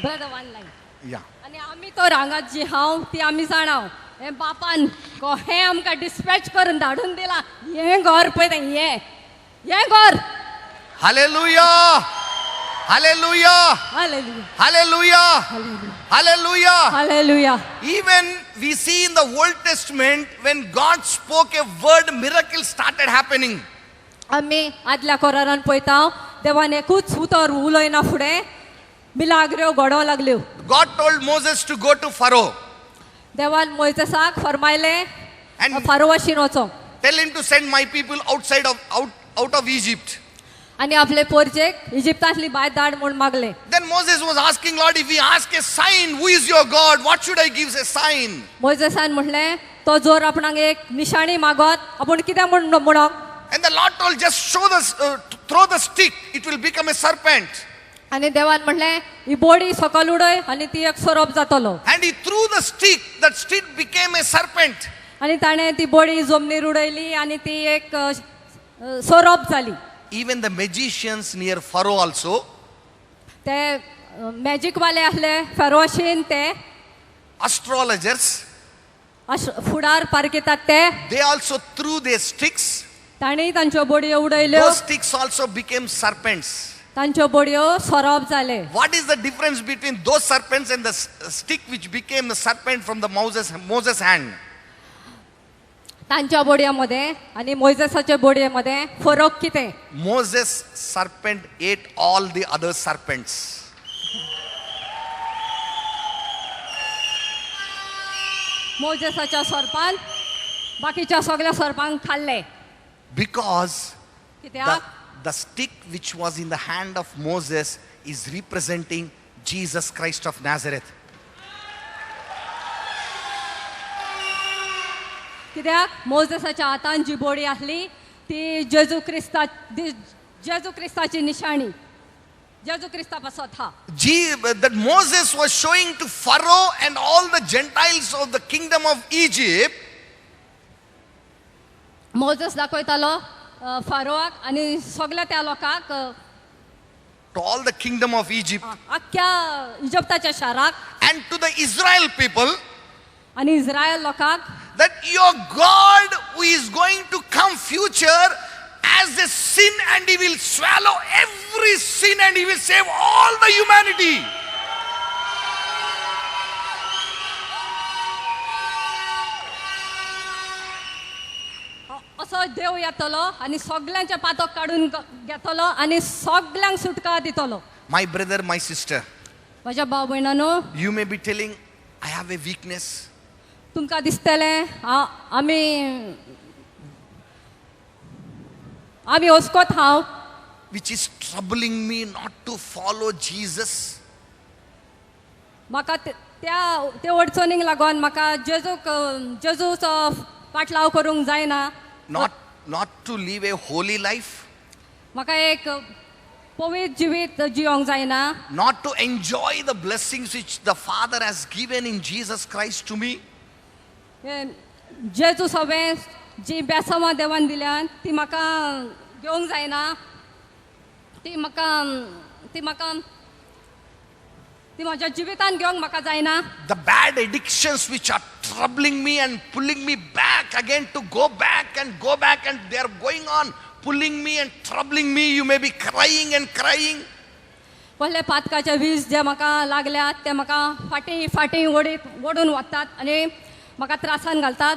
Brother, one line. Yeah. आनी आमी तर हांगा जी हांव ती आमी जाणाव हें बापान हें आमकां डिस्पॅच करून धाडून दिलां हें घर पळय तें हें हें घर. Hallelujah. Hallelujah. Hallelujah. Hallelujah. Hallelujah. Hallelujah. Even we see in the Old Testament when God spoke a word, miracles started happening. आमी आदल्या कोरारान पळयता देवान एकूच उतर उलयना फुडें मिलाग्र्यो घडोवंक लागल्यो. God told Moses to go to Pharaoh देवान मोयजेसाक फरमायलें And- फारोवाशीन वचोंक tell him to send my people outside of out, out of Egypt. आनी आपले पोरजेक इजिप्तांतली भायर धाड म्हूण मागलें. Then Moses was asking, "Lord, if we ask a sign, who is your God? What should I give a sign?" मोयजेसान म्हणलें तो जोर आपणाक एक निशाणी मागत आपूण कितें म्हूण म्हणोंक. And the Lord told, just show the, throw the stick, it will become a serpent. आनी देवान म्हणलें ही बोडी सकल उडय आनी ती एक सोरोप जातलो. And he threw the stick, that stick became a serpent. आनी ताणें ती बोडी जमनीर उडयली आनी ती एक सोरोप जाली. Even the magicians near Pharaoh also, ते मॅजीकवाले आसले फेरोशीन ते astrologers, अश फुडार पारखेतात ते they also threw their sticks. तांणी तांच्यो बडयो उडयल्यो. Those sticks also became serpents. तांच्यो बडयो सोरोप जाले. What is the difference between those serpents and the stick which became the serpent from the Moses hand? तांच्या बडये मदें आनी मोयजेसाच्या बडये मदें फरक कितें? Moses' serpent ate all the other serpents. मोजेसाच्या सोरपान बाकीच्या सगळ्या सोरपांक खाल्ले. Because the, कित्याक? the stick which was in the hand of Moses is representing Jesus Christ of Nazareth. कित्याक मोजेसाच्या हातान जी बोडी आसली ती जेजू क्रिस्ता जेजू क्रिस्ताची निशाणी जेजू क्रिस्ता पासत हा. That Moses was showing to Pharaoh and all the Gentiles of the kingdom of Egypt Moses दाखयतालो फारोआक आनी सगल्या त्या लोकांक to all the kingdom of Egypt आख्ख्या इजिप्ताच्या शाराक and to the Israel people आनी इस्रायल लोकांक that your God who is going to come future as a sin and he will swallow every sin and he will save all the humanity. असो देव येतलो आनी सगल्यांचे पातक काडून घेतलो आनी सगल्यांक सुटका दितलो. My brother, my sister, म्हज्या भाव भयणानो, you may be telling, I have a weakness. तुमकां दिसतलें आमी आमी अस्कोत हांव which is troubling me not to follow Jesus. म्हाका त्या ते अडचणींक लागून म्हाका जेजूक जेजूचो पाटलाव करूंक जायना. Not to live a holy life, म्हाका एक पवित्र जिवीत जियोंक जायना. not to enjoy the blessings which the Father has given in Jesus Christ to me. हे जेजू सगळें जी बेसमां देवान दिल्यान ती म्हाका घेवंक जायना. ती म्हाका ती म्हाका ती म्हज्या जिवितान घेवंक म्हाका जायना. The bad addictions which are troubling me and pulling me back again to go back and go back, and they are going on pulling me and troubling me. You may be crying and crying. कसले पातकाचे वीज जे म्हाका लागल्यात ते म्हाका फाटीं फाटीं ओडीत ओडून वतात आनी म्हाका त्रासान घालतात.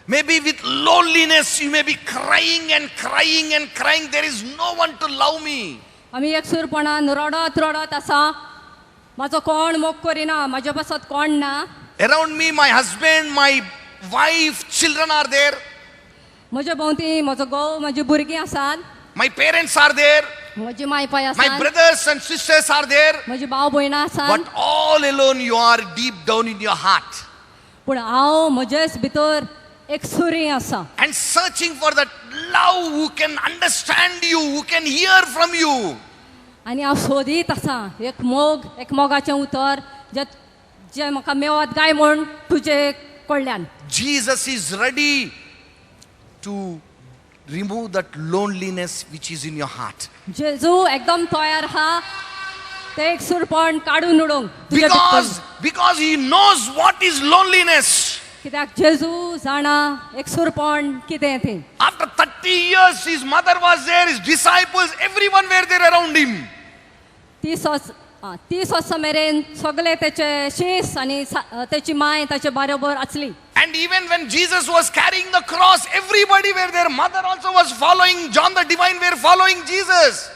Maybe with loneliness, you may be crying and crying and crying. There is no one to love me. आमी एकसूरपणान रडत रडत आसा. म्हाजो कोण मोग करिना, म्हाजे पासत कोण ना. Around me, my husband, my wife, children are there. म्हजे भोंवती म्हजो घोव, म्हजी भुरगीं आसात. My parents are there. म्हजी माय पाय My आसात. brothers and sisters are there. म्हजी भाव भयणां आसात. But all alone, you are deep down in your heart पूण हांव म्हजेच भितर एकसुरी आसा and searching for that love who can understand you, who can hear from you. आनी हांव सोदीत आसा एक मोग, एक मोगाचें उतर जे जें म्हाका मेवत काय म्हूण तुजे कडल्यान. Jesus is ready to remove that loneliness which is in your heart. जेजू एकदम तयार आहा ते एकसूरपण काडून उडोवंक तुजे भितर. Because he knows what is loneliness. कित्याक जेजू जाणा एकसूरपण कितें तें. After 30 years, his mother was there, his disciples, everyone were there around him. 30 वर्सां मेरेन सगळे तेचे शीस आनी तेची माय ताचे बरोबर आसली. And even when Jesus was carrying the cross, everybody were there. Mother also was following, John the Divine were following Jesus.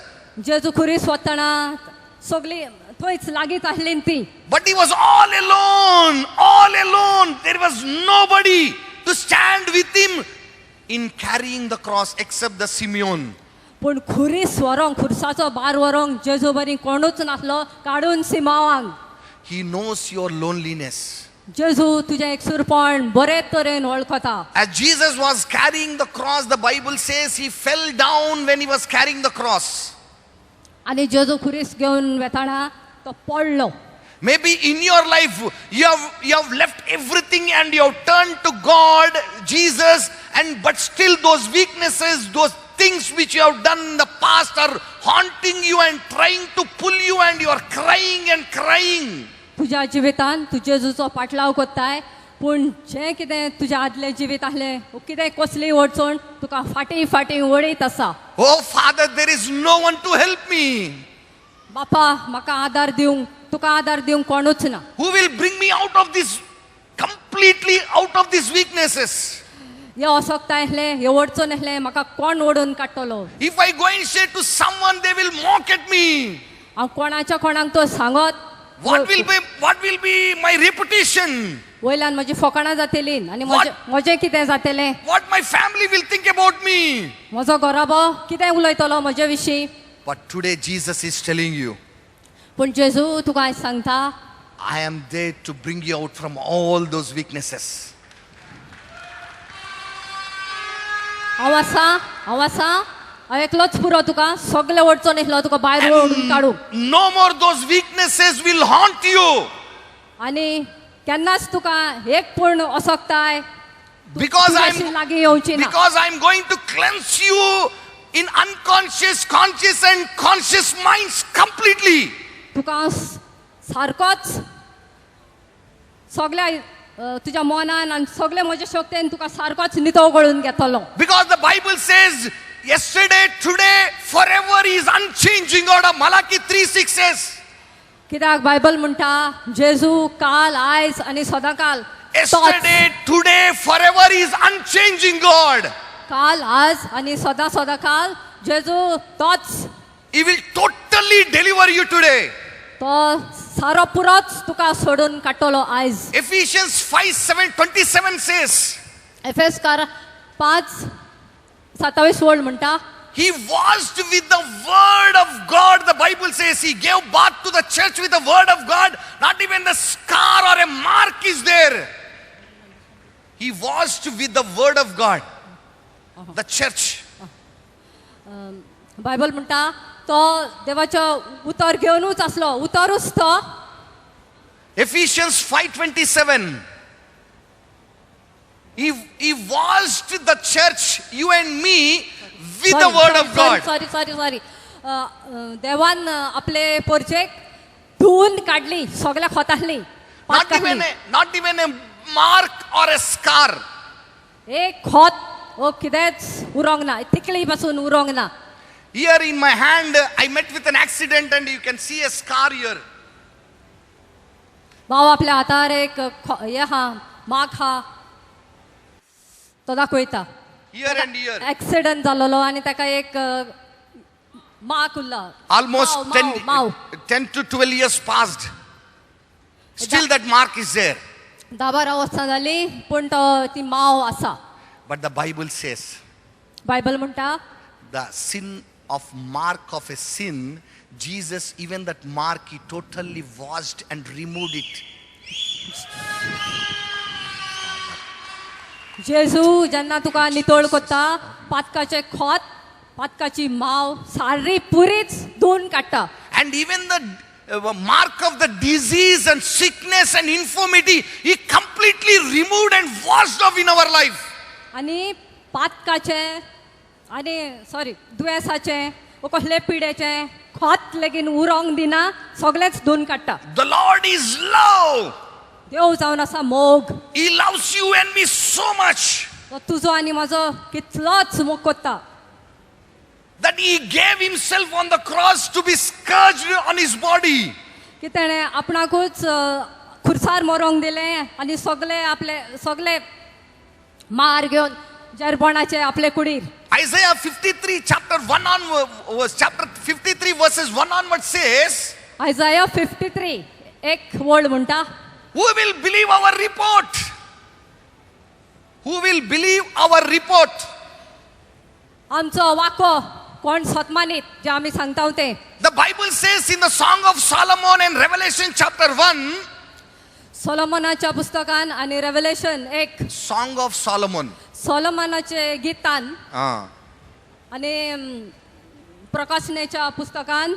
जेजू खुरीस वतना सगळीं थंयच लागींच आसली ती. But he was all alone, all alone. There was nobody to stand with him in carrying the cross except the Simeon. पूण खुरीस व्हरोंक, खुरसाचो बार व्हरोंक जेजू बरी कोणूच नासलो काडून सिमावांक. He knows your loneliness. जेजू तुजें एकसूरपण बरे तरेन वळखता. As Jesus was carrying the cross, the Bible says he fell down when he was carrying the cross. आनी जेजू खुरीस घेवन वेताना तो पडलो. Maybe in your life you have left everything and you have turned to God, Jesus, and but still those weaknesses, those things which you have done in the past are haunting you and trying to pull you, and you are crying and crying. तुज्या जिवितान तूं जेजूचो पाटलाव कोत्ताय पूण जें कितें तुज्या आदलें जिवीत आसलें कितें कसली अडचण तुका फाटीं फाटीं वडयत आसा. Oh, Father, there is no one to help me. बापा म्हाका आदार दिवंक तुका आदार दिवंक कोणूच ना. Who will bring me out of this, completely out of these weaknesses? हे असकता आसलें हे अडचण आसलें म्हाका कोण ओडून काडटलो? If I go and say to someone, they will mock at me. हांव कोणाच्या कोणाक तो सांगत What will be my reputation? वयल्यान म्हजी फोकाणां जातली आनी म्हजें म्हजें कितें जातलें? What my family will think about me? म्हजो घराबो कितें उलयतलो म्हजे विशीं? But today Jesus is telling you, पूण जेजू तुका आयज सांगता, I am there to bring you out from all those weaknesses. हांव आसा हांव आसा हांव एकलोच पुरो तुका सगळे अडचण आसलो तुका भायर ओडून काडूं. No more those weaknesses will haunt you. आनी केन्नाच तुका एक पूर्ण असकताय Because तुज्याशी I'm लागीं येवची ना. Because I'm going to cleanse you in unconscious, conscious, and conscious minds completely. तुका हांव सारकोच सगळ्या तुज्या मनान आनी सगळे म्हज्या शक्तेन तुका सारकोच नितळ करून घेतलो. Because the Bible says, yesterday, today, forever is unchanging God of Malachi 3:6 says, कित्याक बायबल म्हणटा जेजू काल आयज आनी सदांकाल तोच. yesterday, today, forever is unchanging God. काल आज आनी सदां सदांकाल जेजू तोच. He will totally deliver you today. तो सारो पुरोच तुका सोडून काडटलो आयज. Ephesians 5:7-27 says, एफेसकार पांच सत्तावीस वळ म्हणटा, He washed with the word of God. The Bible says he gave birth to the church with the word of God. Not even the scar or a mark is there. He washed with the word of God. The church. Bible म्हणटा तो देवाचो उतर घेवनूच आसलो उतरूच तो. Ephesians 5:27. He washed the church, you and me, with the word of God. Sorry sorry sorry देवान आपले पोरचेक धुवून काडली सगळ्या खोतासली. Not even a mark or a scar. एक खोत ओ कितेंच उरोंक ना तिकली पासून उरोंक ना. Here in my hand, I met with an accident and you can see a scar here. भाव आपल्या हातार एक हे आहा माग आहा तो दाखयता. Here and here. Accident जाल्लो आनी ताका एक माग उरला. Almost माव, 10, माव, माव. 10 to 12 years passed. Still that mark is there. 10-12 वर्सां जाली पूण तो ती माव आसा. But the Bible says, Bible म्हणटा, the sin of mark of a sin, Jesus, even that mark, he totally washed and removed it. जेजू जेन्ना तुका नितळ कोत्ता पातकाचें खोत पातकाची माव सारी पुरीच धुवन काडटा. And even the mark of the disease and sickness and infirmity, he completely removed and washed off in our life. आनी पातकाचें आनी सॉरी दुयेंसाचें वो कसले पिडेचें खोत लेगीन उरोंक दिना सगळेंच धुवन काडटा. The Lord is love. देव जावन आसा मोग. He loves you and me so much तो तुजो आनी म्हजो कितलोच मोग कोत्ता that he gave himself on the cross to be scourged on his body. की तेणें आपणाकूच खुर्सार मरोंक दिलें आनी सगळे आपले सगळे मार घेवन जेरबोणाचे आपले कुडीर. Isaiah 53 chapter 1 on verse chapter 53 verses 1 onward says, Isaiah 53 एक वळ म्हणटा, who will believe our report? Who will believe our report? आमचो वाको कोण सतमानीत जे आमी सांगता तें. The Bible says in the Song of Solomon and Revelation chapter 1, सोलोमनाच्या पुस्तकान आनी रेवलेशन एक Song of Solomon. सोलोमनाचे गितान Ah. आनी प्रकाशनेच्या पुस्तकान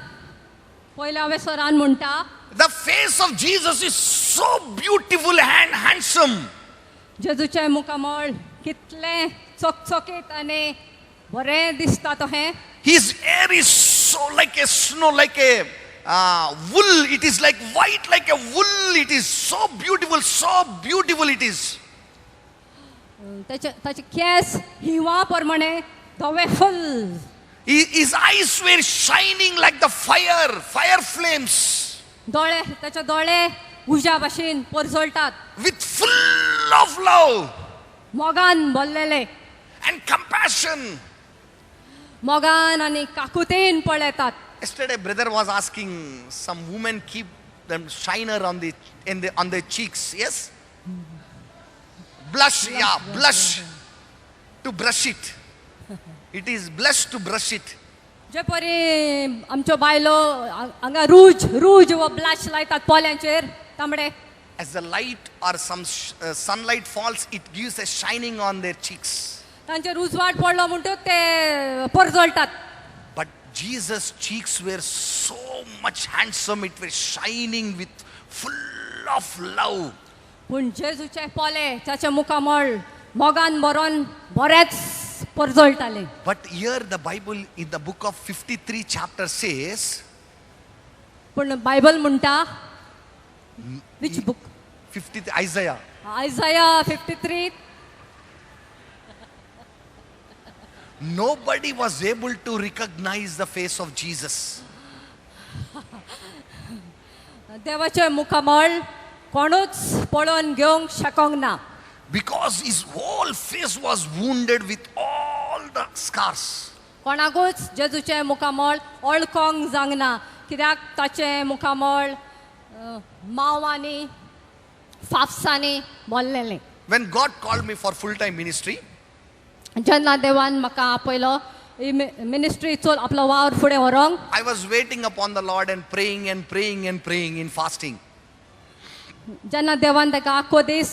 पयल्या वेसरान म्हणटा, The face of Jesus is so beautiful and handsome. जेजूचें मुखामळ कितलें चकचकीत आनी बरें दिसता तो हें. His hair is so like a snow, like a wool. It is like white, like a wool. It is so beautiful it is. ताचे ताचे केंस हिंवा प्रमाणे धवे फुल. His eyes were shining like the fire, fire flames, दोळे ताचे दोळे उज्या भाशेन परजळटात. With full of love मोगान भरलेले and compassion. मोगान आनी काकुतेन पळयतात. Yesterday, brother was asking, some women keep them shiner on the in the on their cheeks. Yes, blush, yeah, blush to brush it. It is blush to brush it. जे परी आमच्यो बायलो हांगा रूज रूज वा blush लायतात पोल्यांचेर तांबडे. As the light or some sunlight falls, it gives a shining on their cheeks. तांचेर उजवाड पडलो म्हणटकच ते परजळटात. But Jesus' cheeks were so much handsome, it was shining with full of love. पूण जेजूचे पोले ताच्या मुखामळ मोगान भरोन बरेच परजळटाले. But here the Bible in the book of 53 chapter says, पूण बायबल म्हणटा which book? 53 Isaiah. Isaiah 53. Nobody was able to recognize the face of Jesus. देवाचें मुखामळ कोणूच पळोवन घेवंक शकोंक ना. Because his whole face was wounded with all the scars. कोणाकूच जेजूचें मुखामळ वळखोंक जावंक ना कित्याक ताचें मुखामळ मावांनी फाफसांनी भरलेलें. When God called me for full time ministry, जेन्ना देवान म्हाका आपयलो ही मिनिस्ट्री चल आपलो वावर फुडें व्हरोंक, I was waiting upon the Lord and praying and praying and praying in fasting. जेन्ना देवान ताका आख्खो दीस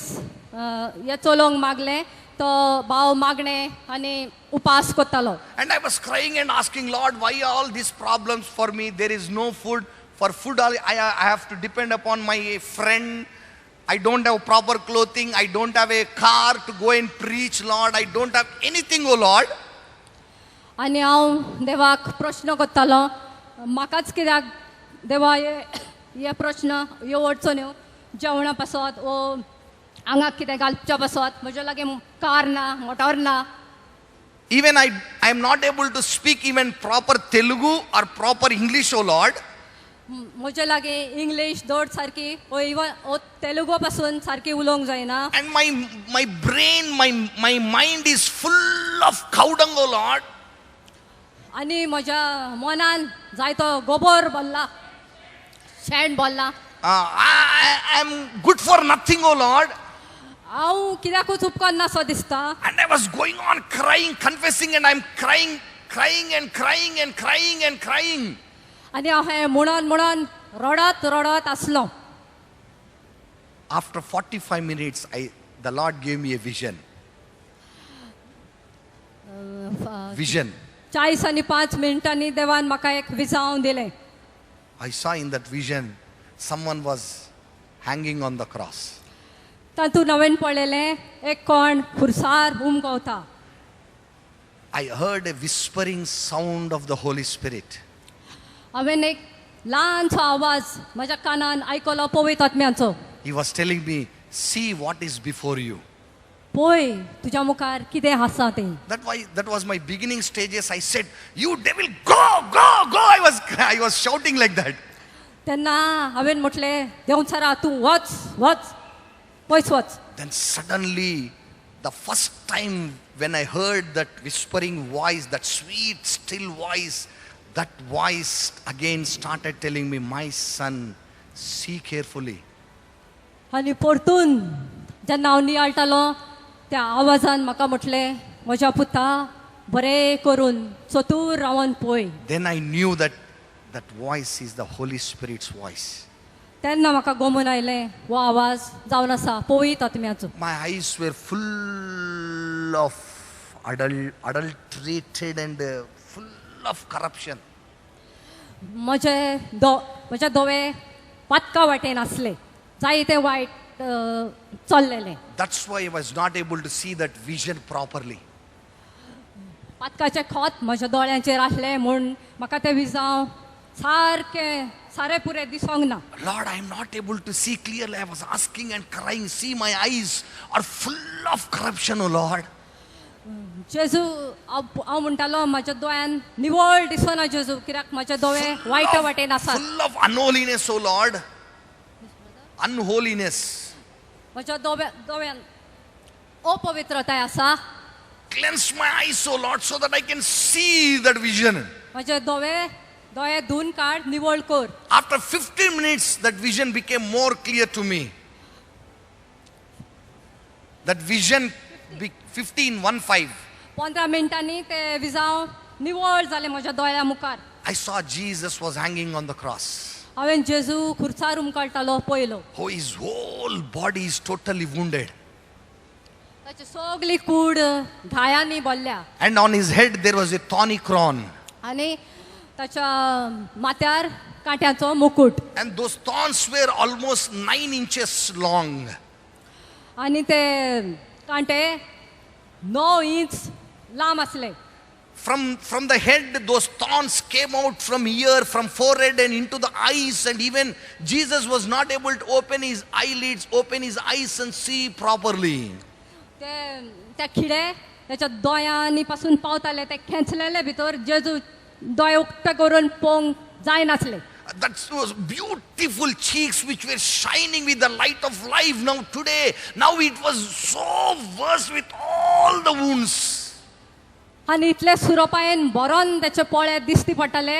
हें चलोवंक मागलें तो भाव मागणें आनी उपास करतालो. And I was crying and asking, Lord, why all these problems for me? There is no food. For food, I have to depend upon my friend. I don't have proper clothing. I don't have a car to go and preach, Lord. I don't have anything, oh Lord. आनी हांव देवाक प्रश्न करतालो म्हाकाच कित्याक देवा हे हे प्रश्न ह्यो अडचण्यो जेवणा पासत वो आंगाक कितें घालच्या पासत म्हज्या लागीं कार ना मोटोर ना. Even I am not able to speak even proper Telugu or proper English, oh Lord. म्हज्या लागीं इंग्लीश धड सारकी वो इवन वो तेलुगू पासून सारकी उलोवंक जायना. And my brain, my mind is full of cow dung, oh Lord. आनी म्हज्या मनान जायतो गोबोर भरला शेण भरला. I am good for nothing, oh Lord. हांव कित्याकूच उपकारना सो दिसता. And I was going on crying, confessing, and I'm crying, crying and crying and crying and crying. आनी हांव हें म्हणून म्हणून रडत रडत आसलो. After 45 minutes, the Lord gave me a vision. Vision. 45 मिनटांनी देवान म्हाका एक विजांव दिलें. I saw in that vision someone was hanging on the cross. तातूंत हांवें पळयलें एक कोण खुर्सार उमगवता. I heard a whispering sound of the Holy Spirit. हांवें एक ल्हानसो आवाज म्हज्या कानान आयकलो पवित्र आत्म्याचो. He was telling me, see what is before you. पळय तुज्या मुखार कितें आसा तें. That was my beginning stages. I said, you devil, go, go, go. I was shouting like that. तेन्ना हांवें म्हटलें देंवचारा तूं वच वच पयस वच. Then suddenly, the first time when I heard that whispering voice, that sweet, still voice, that voice again started telling me, my son, see carefully. आनी परतून जेन्ना हांव नियाळटालो त्या आवाजान म्हाका म्हटलें म्हज्या पुता बरें करून चतूर रावन पळय. Then I knew that that voice is the Holy Spirit's voice. तेन्ना म्हाका गोमून आयलें हो आवाज जावन आसा पवित्र आत्म्याचो. My eyes were full of adulterated and full of corruption. म्हजे दो म्हजे दोळे पातका वाटेन आसले जायते वायट चल्लेलें. That's why I was not able to see that vision properly. पातकाचें खोत म्हज्या दोळ्यांचेर आसलें म्हूण म्हाका तें विजांव सारकें सारें पुरें दिसोंक ना. Lord, I am not able to see clearly. I was asking and crying. See, my eyes are full of corruption, O Lord. जेजू हांव हांव म्हणटालो म्हज्या दोळ्यान निवळ दिसना जेजू कित्याक म्हजे दोळे वायट वाटेन आसात. Full of unholiness, O Lord. Unholiness. म्हज्या दोव्या दोळ्यान अपवित्रताय आसा. Cleanse my eyes, O Lord, so that I can see that vision. म्हजे दोळे दोळे धुवन काड निवळ कर. After 15 minutes, that vision became more clear to me. That vision, 15, 1 5. 15 मिनटांनी ते विजांव निवळ जालें म्हज्या दोळ्या मुखार. I saw Jesus was hanging on the cross. हांवें जेजू खुर्सार उमकळटालो पयलो. Oh, his whole body is totally wounded. ताची सगली कूड घायांनी भरल्या. And on his head, there was a thorny crown. आनी ताच्या माथ्यार कांट्याचो मुकूट. And those thorns were almost 9 inches long. आनी ते कांटे 9 इंच लांब आसले. From the head, those thorns came out from here, from forehead and into the eyes. And even Jesus was not able to open his eyelids, open his eyes and see properly. ते त्या खिडे ताच्या दोळ्यांनी पासून पावताले ते खेंचलेले भितर जेजू दोळे उक्ते करून पळोवंक जायनासले. That was beautiful cheeks which were shining with the light of life. Now today, now it was so worse with all the wounds. आनी इतले सुरोपायेन बरोन ताचे पोळे दिसती पडटाले.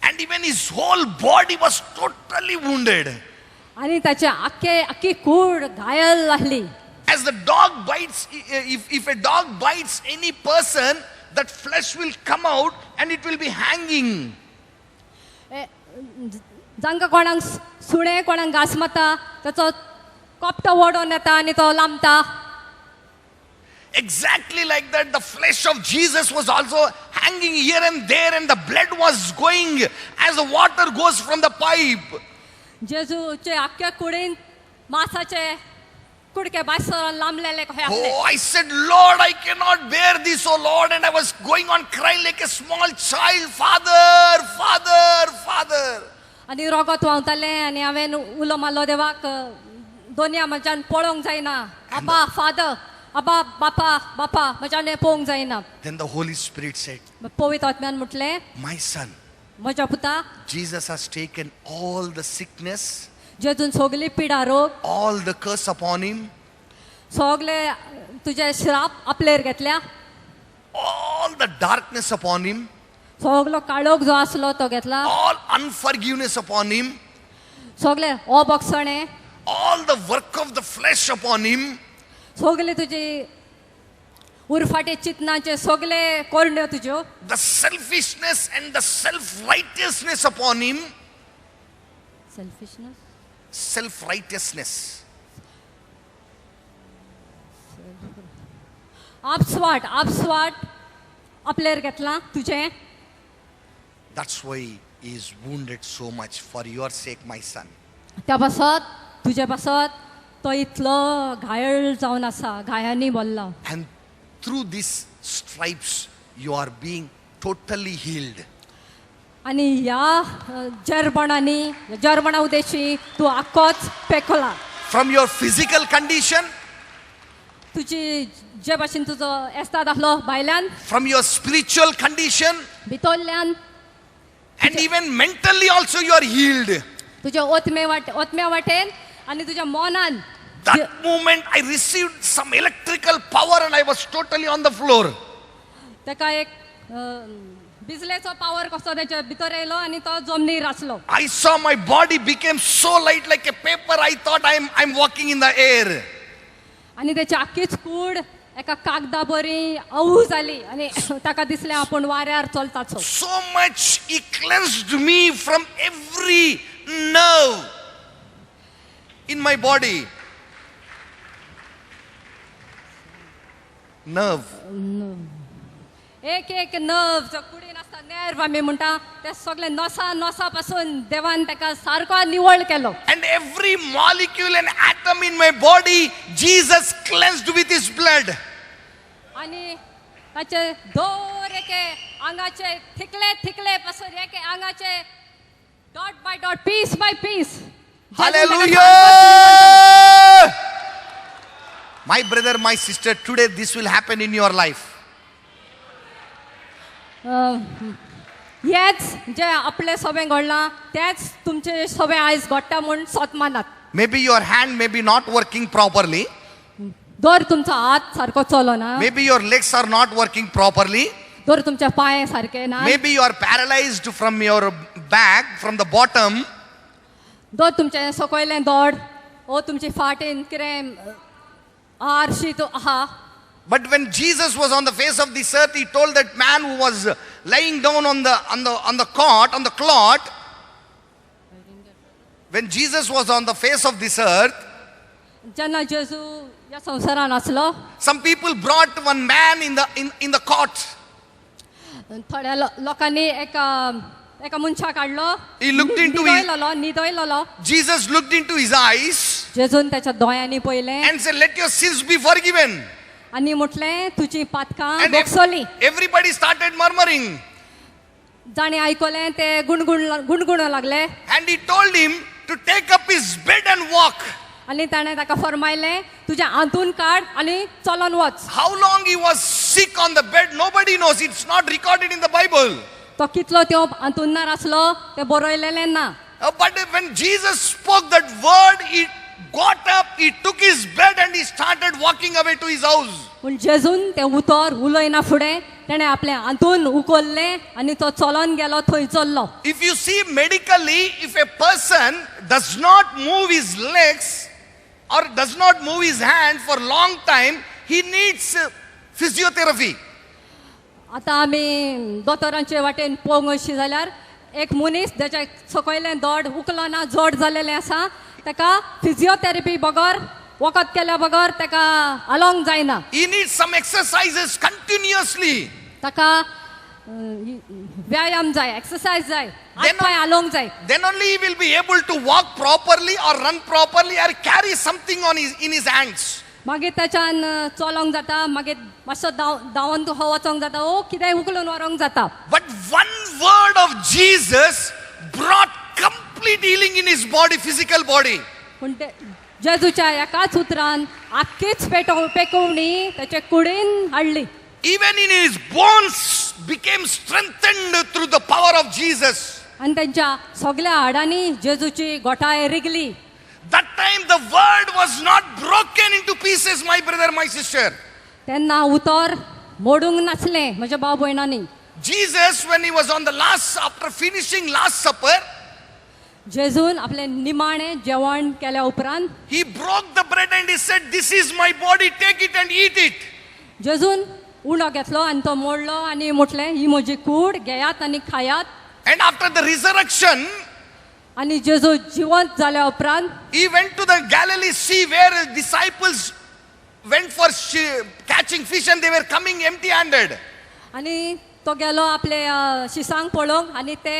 And even his whole body was totally wounded. आनी ताचे आख्खे आख्खी कूड घायल आसली. As the dog bites, if a dog bites any person, that flesh will come out and it will be hanging. जांकां कोणाक सुणें कोणाक घांस मारता ताचो कोपटो ओडोन येता आनी तो लांबता. Exactly like that, the flesh of Jesus was also hanging here and there, and the blood was going as the water goes from the pipe. जेजूचे आख्ख्या कुडीन मासाचे कुडके भायर सरून लांबलेले कशे आसले. Oh, I said, Lord, I cannot bear this, oh Lord. And I was going on crying like a small child, Father, Father, Father. आनी रोगत व्हांवतालें आनी हांवें उलो मारलो देवाक दोनया म्हज्यान पळोवंक जायना आबा फादर आबा बापा बापा म्हज्यान हें पळोवंक जायना. Then the Holy Spirit said, पवित्र आत्म्यान म्हटलें, My son, म्हज्या पुता, Jesus has taken all the sickness, जेजून सगली पिडा रोग, all the curse upon him, सगले तुजे श्राप आपलेर घेतल्या, all the darkness upon him, सगलो काळोख जो आसलो तो घेतला, all unforgiveness upon him, सगले अबोगसणे, all the work of the flesh upon him. सगले तुजी उरफाटे चिंतनाचे सगले करण्यो तुज्यो, The selfishness and the self righteousness upon him. Selfishness, Self righteousness. आपस्वाट आपस्वाट आपलेर घेतला तुजें. That's why he is wounded so much for your sake, my son. त्या पासत तुजे पासत तो इतलो घायल जावन आसा, घायांनी भरला. And through these stripes, you are being totally healed. आनी ह्या जर्मणांनी जर्मणा उदेशी तूं आख्खोच पेखला. From your physical condition, तुजी जे भाशेन तुजो एस्ताद आसलो भायल्यान, from your spiritual condition, भितरल्यान, and even mentally also you are healed. तुज्या ओतमे वाटे ओतम्या वाटेन आनी तुज्या मनान. That moment I received some electrical power and I was totally on the floor. ताका एक बिजलेचो पावर कसो तेच्या भितर येयलो आनी तो जमनीर आसलो. I saw my body became so light like a paper. I thought I'm walking in the air. आनी तेची आख्खीच कूड एका कागदा बरी अवू जाली आनी ताका दिसलें आपूण वाऱ्यार चलताचो. So much he cleansed me from every nerve in my body. Nerve. एक एक नर्व जो कुडीन आसता नर्व आमी म्हणटा ते सगळे नसा नसा पासून देवान ताका सारको निवळ केलो. And every molecule and atom in my body, Jesus cleansed with his blood. आनी ताचे दर एके आंगाचे थिकले थिकले पासून एके आंगाचे dot by dot, piece by piece. Hallelujah! My brother, my sister, today this will happen in your life. हेच जे आपले सगळें घडलां तेच तुमचे सगळें आयज घडटा म्हूण सोत मानात. Maybe your hand may be not working properly. दर तुमचो हात सारको चलना. Maybe your legs are not working properly. दर तुमचे पांय सारके ना. Maybe you are paralyzed from your back, from the bottom. दर तुमचें सकयलें दोड ओ तुमची फाटीन कितें आरशी तो आहा. But when Jesus was on the face of this earth, he told that man who was lying down on the cot, on the clot. When Jesus was on the face of this earth, जेन्ना जेजू ह्या संवसारान आसलो, some people brought one man in the cot. थोड्या लोकांनी एका एका मनशाक हाडलो. He looked into his- न्हिदयलोलो न्हिदयलोलो. Jesus looked into his eyes जेजून त्याच्या दोळ्यांनी पळयलें and said, "Let your sins be forgiven." आनी म्हटलें, तुजी पातकां And भोगसली. Everybody started murmuring. जाणें आयकलें ते गुणगुण गुणगुणो लागले. And he told him to take up his bed and walk. आनी ताणें ताका फरमायलें, तुजें हांतून काड आनी चलोन वच. How long he was sick on the bed, nobody knows. It's not recorded in the Bible. तो कितलो त्यो हांतुणार आसलो तें बरयलेलें ना. But when Jesus spoke that word, he got up, he took his bed, and he started walking away to his house. पूण जेजून तें उतर उलयना फुडें तेणें आपलें हांतून उखल्लें आनी तो चलोन गेलो थंय चल्लो. If you see medically, if a person does not move his legs or does not move his hand for long time, he needs physiotherapy. आतां आमी दोतोरांचे वाटेन पळोवंक अशी जाल्यार एक मनीस तेच्या सकयलें दोड उखलना जोड जालेलें आसा, ताका फिजियोथेरपी बगर, वखद केल्या बगर ताका हालोवंक जायना. He needs some exercises continuously. ताका व्यायाम जाय, एक्सरसायज जाय, हात पांय हालोवंक जाय. Then only he will be able to walk properly or run properly or carry something in his hands. मागीर ताच्यान चलोंक जाता, मागीर मातसो धांव धांवन तुका वचोंक जाता ओ कितेंय उखलून व्हरोंक जाता. But one word of Jesus brought complete healing in his body, physical body. पूण ते जेजूच्या एकाच उतरान आख्खीच पेटो पेकोवणी ताचे कुडीन हाडली. Even in his bones became strengthened through the power of Jesus. आनी तेंच्या सगल्या हाडांनी जेजूची गोठाय Wrigley. That time the word was not broken into pieces, my brother, my sister. तेन्ना उतर मोडूंक नासलें म्हज्या भाव भयणांनी. Jesus, when he was on the last, after finishing Last Supper, जेजून आपलें निमाणें जेवण केल्या उपरांत he broke the bread and he said, "This is my body, take it and eat it." जेजून उंडो घेतलो आनी तो मोडलो आनी म्हटलें, ही म्हजी कूड, घेयात आनी खायात. And after the resurrection, आनी जेजू जिवंत जाल्या उपरांत he went to the Galilee Sea where his disciples went for catching fish and they were coming empty handed. आनी तो गेलो आपले शिसांक पळोवंक आनी ते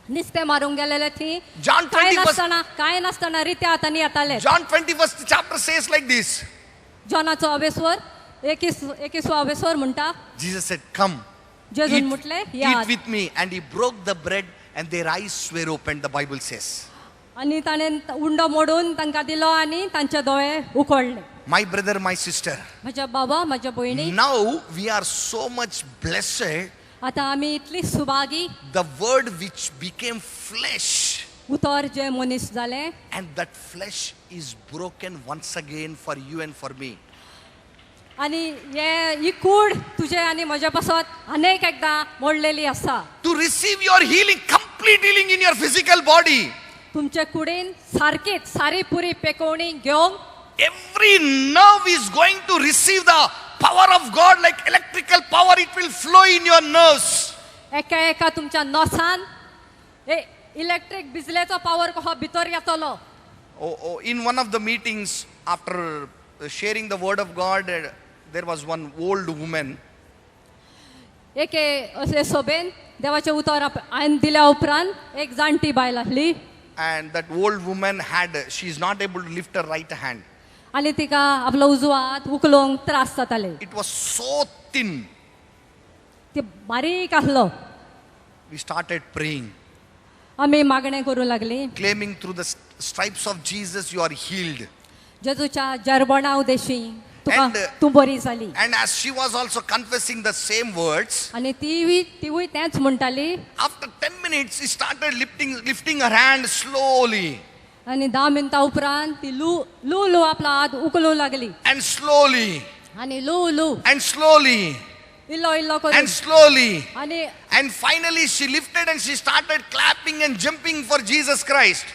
नुस्तें मारूंक गेलेले थी John कांय 21st नासतना कांय नासतना रित्या हातांनी येताले. John 21st chapter says like this. जॉनाचो अवेस्वर एकवीसवो अवेस्वर म्हणटा, Jesus said, "Come, जेजून eat, म्हटलें, eat यात. with me." And he broke the bread and their eyes were opened, the Bible says. आनी ताणें उंडो मोडून तांकां दिलो आनी तांचे दोळे उखडले. My brother, my sister, म्हज्या बाबा, म्हज्या भयणी, now we are so much blessed. आतां आमी इतली Subhagi. The word which became flesh, उतर जें मनीस जालें and that flesh is broken once again for you and for me. आनी हे ही कूड तुजे आनी म्हज्या पासत अनेक एकदां मोडलेली आसा. To receive your healing, complete healing in your physical body. तुमचे कुडीन सारकीच सारी पुरी पेकोवणी घेवंक Every nerve is going to receive the power of God like electrical power, it will flow in your nerves. एका एका तुमच्या नोसान ए इलेक्ट्रीक बिजलेचो पावर कसो भितर येतलो. Oh, in one of the meetings, after sharing the word of God, there was one old woman. एके असले सोबेन देवाचें उतर हांवें दिल्या उपरांत एक जाणटी बायल आसली. And that old woman had, she is not able to lift her right hand. आनी तिका आपलो उजवो हात उखलूंक त्रास जाताले. It was so thin. ती बारीक आसलो. We started praying, आमी मागणें करूं लागली, claiming through the stripes of Jesus you are healed. जेजूच्या जरबणा Udeshi तुका And, तूं बरी जाली. And as she was also confessing the same words, आनी तीवूय तिवूय तेंच म्हणटाली. After 10 minutes, she started lifting her hand slowly आनी धा मिनटां उपरांत ती लू लू लू आपलो हात उखलूं लागली. And slowly आनी लू लू and slowly इल्लो इल्लो करून and slowly. आनी And finally, she lifted and she started clapping and jumping for Jesus Christ.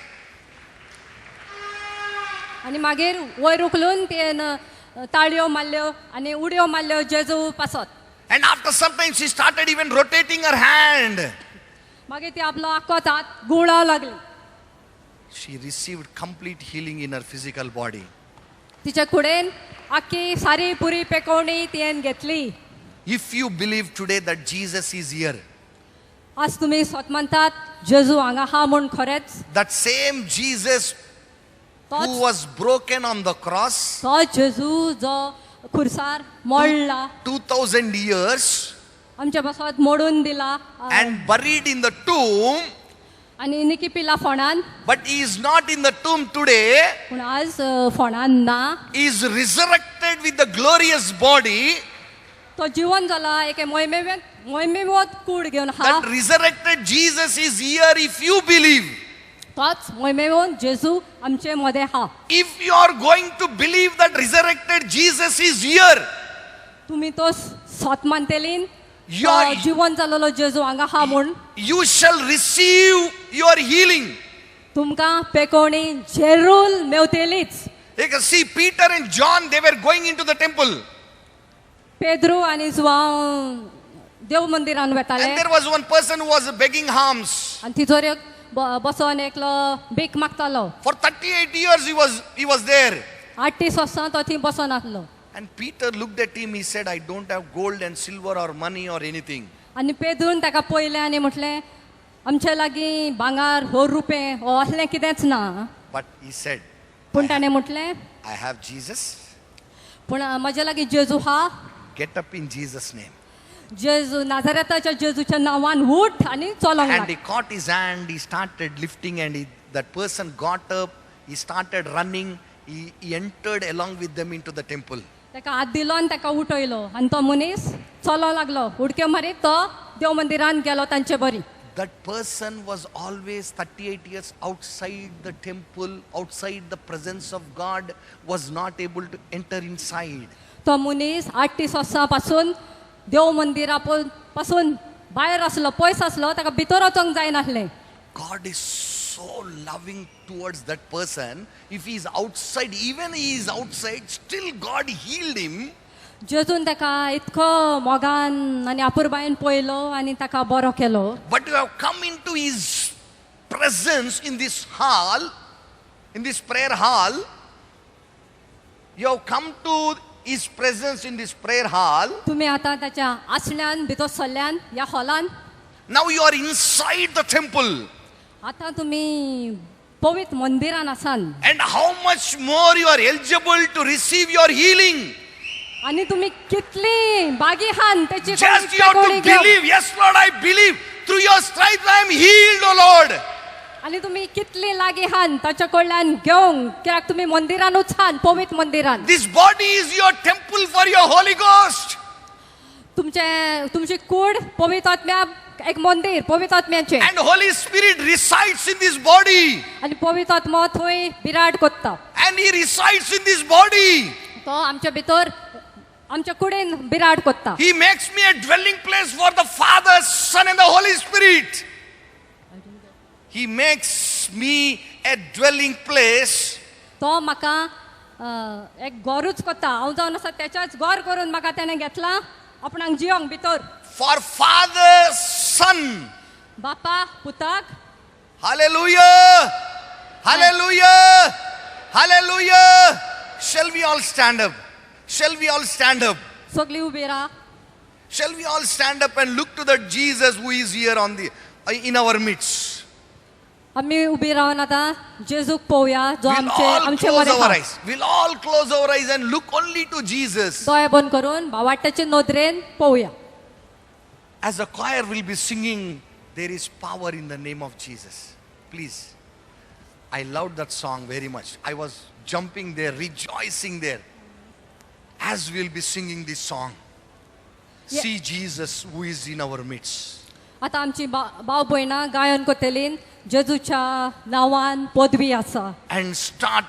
आनी मागीर वयर उखलून तिणें ताळयो मारल्यो आनी उडयो मारल्यो जेजू पासत. And after some time, she started even rotating her hand. मागीर ती आपलो आख्खोच हात गुंवळावं लागली. She received complete healing in her physical body. तिच्या कुडेन आख्खी सारी पुरी पेकोवणी तिणें घेतली. If you believe today that Jesus is here, आज तुमी स्वत मानतात जेजू हांगा आहा म्हूण खरेंच, that same Jesus who तोच was broken on the cross तो जेजू जो खुर्सार मोडला 2000 years आमच्या पासत मोडून दिला and buried in the tomb, आनी निकी पिला फोंडान, but he is not in the tomb today, पूण आज फोंडान ना. He is resurrected with the glorious body. तो जिवन जाला एके मोहिमेवत मोहिमेवत कूड घेवन आहा. That resurrected Jesus is here if you believe. तोच मोहिमेवन जेजू आमचे मदें आहा. If you are going to believe that resurrected Jesus is here, तुमी तो सत मानतेलीन जिवन जालेलो जेजू हांगा आहा म्हूण, you shall receive your healing. तुमकां पेकोवणी जेरूल मेवतेलीच. You can see Peter and John, they were going into the temple. Pedro आनी जुवांव देव मंदिरान वेताले. And there was one person who was begging alms. आनी तिजोर एक बसोन एकलो भीक मागतालो. For 38 years he was there. 38 वर्सां तो थंय बसोन आसलो. And Peter looked at him, he said, "I don't have gold and silver or money or anything." आनी पेद्रून ताका पळयलें आनी म्हटलें आमचे लागीं भांगार हो रुपें हो असलें कितेंच ना. But he said, पूण ताणें म्हटलें, "I have Jesus. पूण म्हज्या लागीं जेजू हा. Get up in Jesus' name." जेजू नाजारेताच्या जेजूच्या नांवान उठ आनी चलोंक And लाग. he caught his hand, he started lifting, and that person got up, he started running, he entered along with them into the temple. ताका हात दिलो आनी ताका उठयलो आनी तो मनीस चलो लागलो उडक्यो मारीत तो देव मंदिरान गेलो तांचे बरी. That person was always 38 years outside the temple, outside the presence of God, was not able to enter inside. तो मनीस 38 वर्सां पासून देव मंदिरा पासून भायर आसलो, पयस आसलो, ताका भितर वचोंक जायनासलें. God is so loving towards that person. If he is outside, even he is outside, still God healed him. जेजून ताका इतको मोगान आनी अपुरबायेन पळयलो आनी ताका बरो केलो. But you have come into his presence in this hall, in this prayer hall. You have come to his presence in this prayer hall. तुमी आतां ताच्या आसण्यान भितर सरल्यान ह्या हॉलान. Now you are inside the temple. आतां तुमी पवित्र मंदिरान आसान. And how much more you are eligible to receive your healing. आनी तुमी कितली बागी हान त्याची Just you have to कोणी घेवंक. Believe. Yes, Lord, I believe. Through your stripes I am healed, O Lord. आनी तुमी कितली लागीं हान ताच्या कडल्यान घेवंक, कित्याक तुमी मंदिरानूच हान, पवित्र मंदिरान. This body is your temple for your Holy Ghost. तुमचे तुमची कूड पवित्र आत्म्या एक मंदिर पवित्र आत्म्याचें. And Holy Spirit resides in this body. आनी पवित्र आत्मो थंय बिराड कोत्ता. And He resides in this body. तो आमच्या भितर आमच्या कुडीन बिराड कोत्ता. He makes me a dwelling place for the Father, Son, and the Holy Spirit. He makes me a dwelling place तो म्हाका एक गोरूच कोत्ता, हांव जावन आसा त्याच्याच गोर करून म्हाका तेणें घेतला आपणाक जियोंक भितर. For Father, Son. बापा पुताक. Hallelujah! Hallelujah! Hallelujah! Shall we all stand up? Shall we all stand up? सगळीं उबी राहा. Shall we all stand up and look to that Jesus who is here on the in our midst? आमी उबी रावन आतां जेजूक पळोवया जो We'll आमचे all आमचे close मदें our आहा. Eyes. We'll all close our eyes and look only to Jesus. दोळे बंद करून भावाट्याचे नदरेन पळोवया. As the choir will be singing, there is power in the name of Jesus. Please. I loved that song very much. I was jumping there, rejoicing there. As we'll be singing this song, see Jesus who is in our midst. आतां आमची भाव भयणां गायन कोतेलीन जेजूच्या नांवान पदवी आसा. And start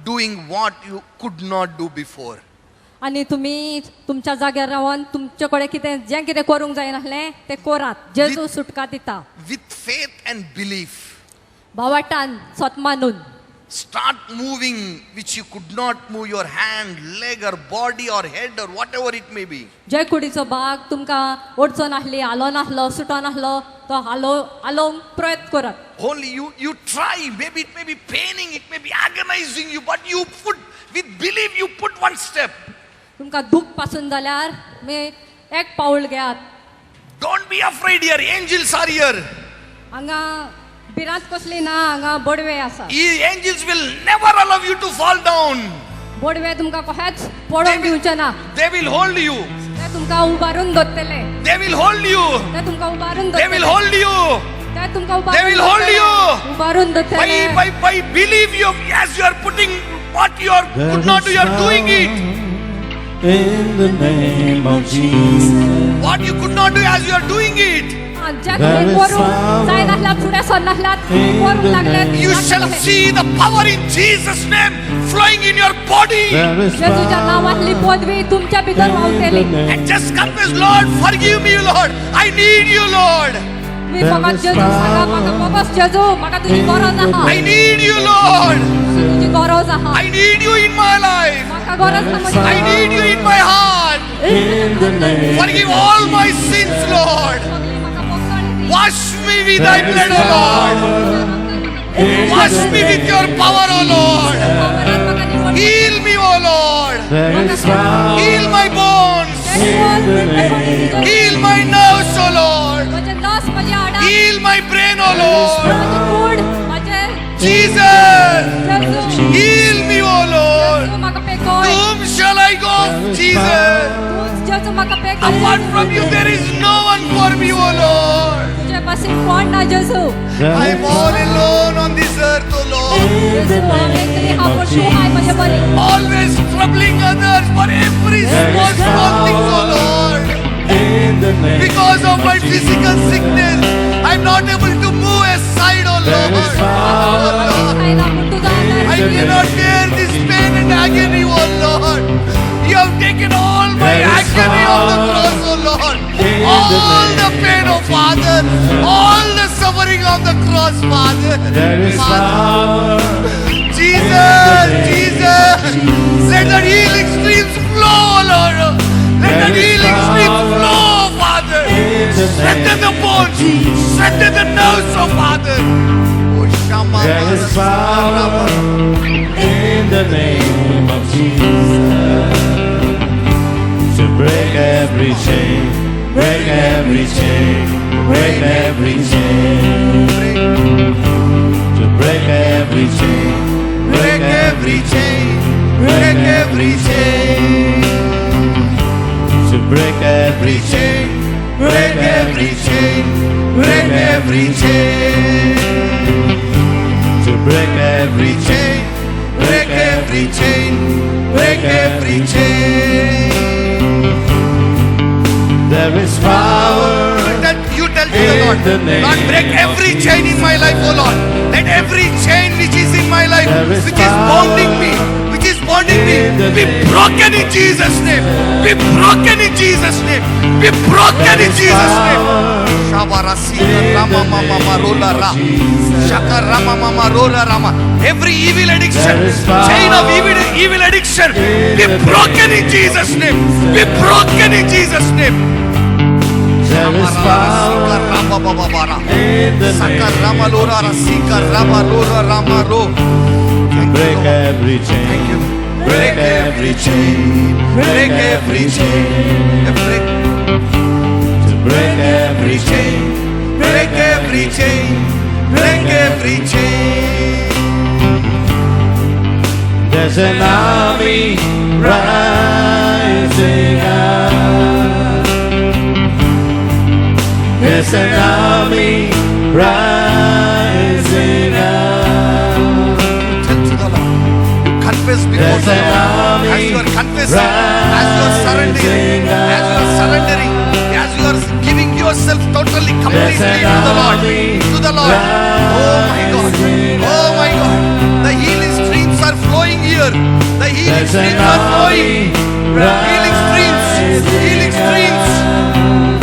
doing what you could not do before. आनी तुमी तुमच्या जाग्यार रावन तुमचे कडेन कितें जें कितें करूंक जायनासलें तें करात. जेजू सुटका दिता. With faith and belief, भावाटान स्वत मानून start moving which you could not move, your hand, leg, or body, or head, or whatever it may be. जे कुडीचो भाग तुमकां अडचण आसली हालो नासलो सुटो नासलो तो हालो हालोवंक प्रयत्न करात. Only you try. Maybe it may be paining, it may be agonizing you, but you put, with belief, you put one step. तुमकां दूख पासून जाल्यार मी एक पावल घेयात. Don't be afraid here. Angels are here. हांगा भिरांत कसली ना, हांगा बडवे आसा. Angels will never allow you to fall down. Badve तुमकां कशेंच पडोवंक दिवचे ना. They will hold you. ते तुमकां उबारून दवरतले. They will hold you. ते तुमकां उबारून They will दवरतले. hold you. ते तुमकां They will hold उबारून you. उबारून By, दवरतले. by believe you, as you are putting what you are There could not do, is you are doing it. power in the name of Jesus. What you could not do, as you are doing it, J There तुमी is करूंक power जायनासल्यार फुडें सरनासल्यार तुमी in करूंक the लागल्यात. name you shall see the power in Jesus' name flowing in your body. There is जेजूच्या नांवांतली power पदवी तुमच्या भितर in व्हांवतली. the name And just confess, Lord, forgive me, Lord. I need you, Lord. तुमी There फकत is जेजू सांगा, म्हाका power फकत जेजू म्हाका तुजी in गरज the आहा. I need you, Lord. म्हाका तुजी गरज आहा. I need you in my life. म्हाका गरज There आहा is म्हज्या. I need you in my heart. In the name Forgive all my sins, Lord. सगळी म्हाका पोसवण दी. Wash me with thy There is blood, O Lord. power in Wash the me with your name power, O Lord. पावरान म्हाका निवळ. Heal me, O Lord. There is power Heal my bones. in the name Heal my nerves, O Lord. म्हजे नस म्हज्या हाडां Heal my brain, O Lord. म्हजी कूड म्हजे Jesus, जेजू heal me, O Lord. जेजू म्हाका To पेकोय. whom shall I go, Jesus? तूंच जेजू म्हाका पेकोय. Apart from you, there is no one for me, O Lord. तुजे पासून कोण ना जेजू. There I am is all alone on this earth, O Lord. in the जेजू हांव एकली name हा of पूण तूं हाय म्हजे बरी. Always troubling others for every There small, is small thing, O power Lord. in the name Because of my Jesus. physical sickness, I'm not able to move aside, O There Lord. is power O Lord. काय ना पूण तुजो आदार. I cannot bear this pain and agony, O Lord. You have taken all my There is agony on the power cross, O Lord. in the All the name pain, O of Father. Jesus. All the suffering on the cross, Father. There is Father. power Jesus, in the name Jesus. of Jesus. Let the healing streams flow, O Lord. Let the There is healing streams power flow, Father. in the Strengthen the name of bones. Jesus. Strengthen the nerves, O Father. Oh, Shama, There is power in the name of Jesus to break every chain, break every chain, break every chain, to break every chain, Break every chain, break every chain, to break every chain, break every chain, break every chain, to break every chain, chain, break every chain, break every chain. There is power You tell to the In Lord, the name Lord, break of every chain in my life, O Lord. Let every chain which is in my life, There is which is bounding me, which is bonding me, in the be name broken in of Jesus' name. Be broken in Jesus' name. Be broken There in is Jesus' name. power Shabarasi in Rama the Mama name Rola of Ra. Jesus. Shaka Rama Mama Rola Rama. Every evil addiction, There is power chain of evil addiction, in be the broken in name of Jesus' name. Be Jesus. broken in Jesus' name. There is power in the name of Jesus to break every chain, Thank you. break every chain, break every chain, Break to break every chain, break every chain, break every chain. There's an army rising up. There's an army rising up. Tell to the Lord. You confess before There's the an Lord. army As you are confessing, as you are surrendering, as you are surrendering, as you are giving yourself totally, There's completely an to the Lord. army To the Lord. Oh my God. rising Oh my God. The healing streams are flowing here. The healing There's an streams are flowing. army Healing streams. Healing rising streams.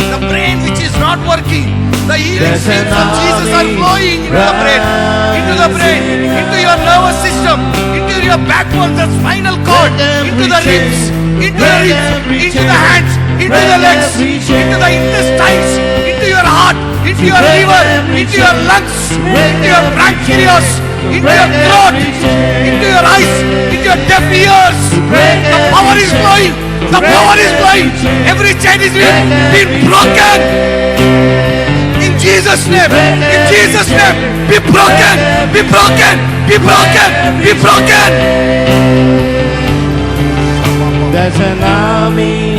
The brain which is not working. The healing There's an streams of Jesus are army flowing into the brain, into the brain, rising into your nervous system, into your backbone, the spinal cord, Break into the every ribs, chain. into the Break ribs, every into the chain. hands, into Break the legs, every chain. into the intestines, into your heart, into your Break liver, every into your chain. lungs, Break into your every pancreas, chain. into your Break throat, every chain. into your eyes, into your deaf ears. Break The power every is chain. flowing. The Break power is every flowing. chain. Every chain is Break being every broken. In Jesus' name, Break in every Jesus' name, chain. be broken, be broken, be broken, be broken. There's an army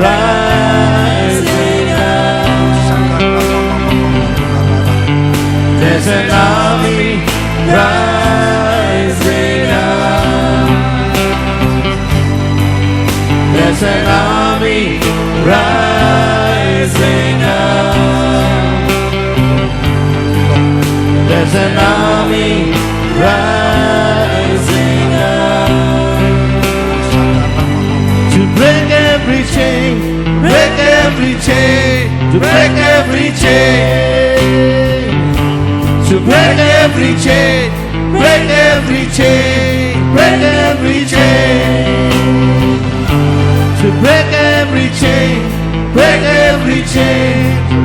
rising up. There's an army rising up. There's an army rising up. There's an army rising up to break every chain, break every chain, to break every chain, to break every chain, break every chain, break every chain, to break every chain, break every chain,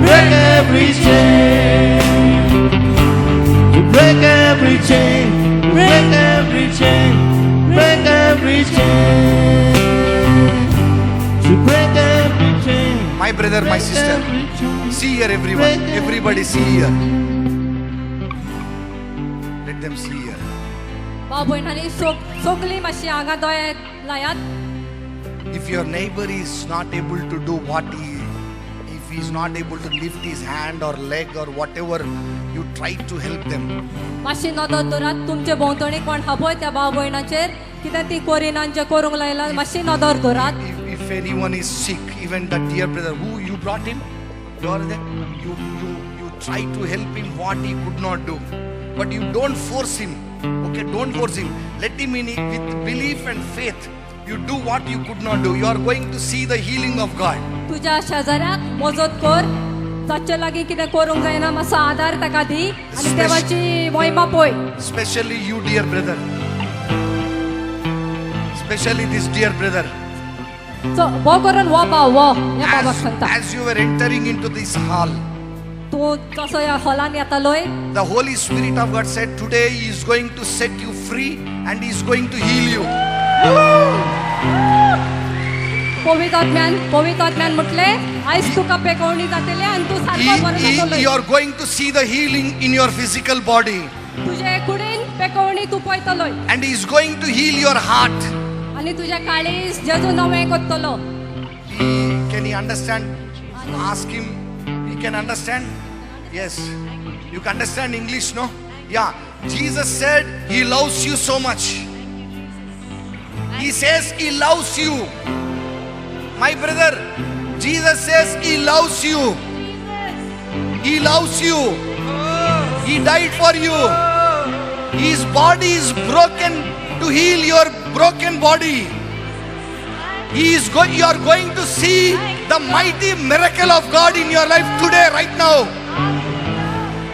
break every chain, to break every chain, break every chain, break every chain, to break every chain. My brother, my Break sister, every chain. see here everyone, everybody see here. Let them see here. भाव भयणांनी सगळीं मातशी हांगा दोळे लायात. If your neighbor is not able to do what he, if he is not able to lift his hand or leg or whatever, you try to help them. मातशी नदर दवरात तुमचे भोंवतणी कोण हा पळय त्या भाव भयणाचेर कितें ती करिना जें करूंक लायलां मातशी नदर दवरात. If anyone is sick, even that dear brother who you brought him, you are there, you try to help him what he could not do. But you don't force him. Okay, don't force him. Let him in with belief and faith. You do what you could not do. You are going to see the healing of God. तुज्या शेजाऱ्याक मजत कर ताचे लागीं कितें करूंक जायना मातसो आदार ताका दी आनी देवाची महिमा पळय. Especially you, dear brother. Especially this dear brother. So हो करून हो भाव हो ह्या बाबाक As, सांगता as you were entering into this hall, तूं जसो ह्या हॉलान येतालोय the Holy Spirit of God said, today He is going to set you free and He is going to heal you. पवित्र आत्म्यान म्हटलें आयज तुका पेकोवणी जातली आनी तूं सारको बरो जातलोय. You are going to see the healing in your physical body, तुजे कुडीन पेकोवणी तूं पळयतलोय and He is going to heal your heart. आनी तुजें काळीज जेजू नवें करतलो. Can he understand? Ask him. He can understand? Yes. You can understand English, no? Yeah. Jesus said He loves you so much. He says He loves you. My brother, Jesus says He loves you. He loves you. He died for you. His body is broken to heal your broken body. You are going to see the mighty miracle of God in your life today, right now.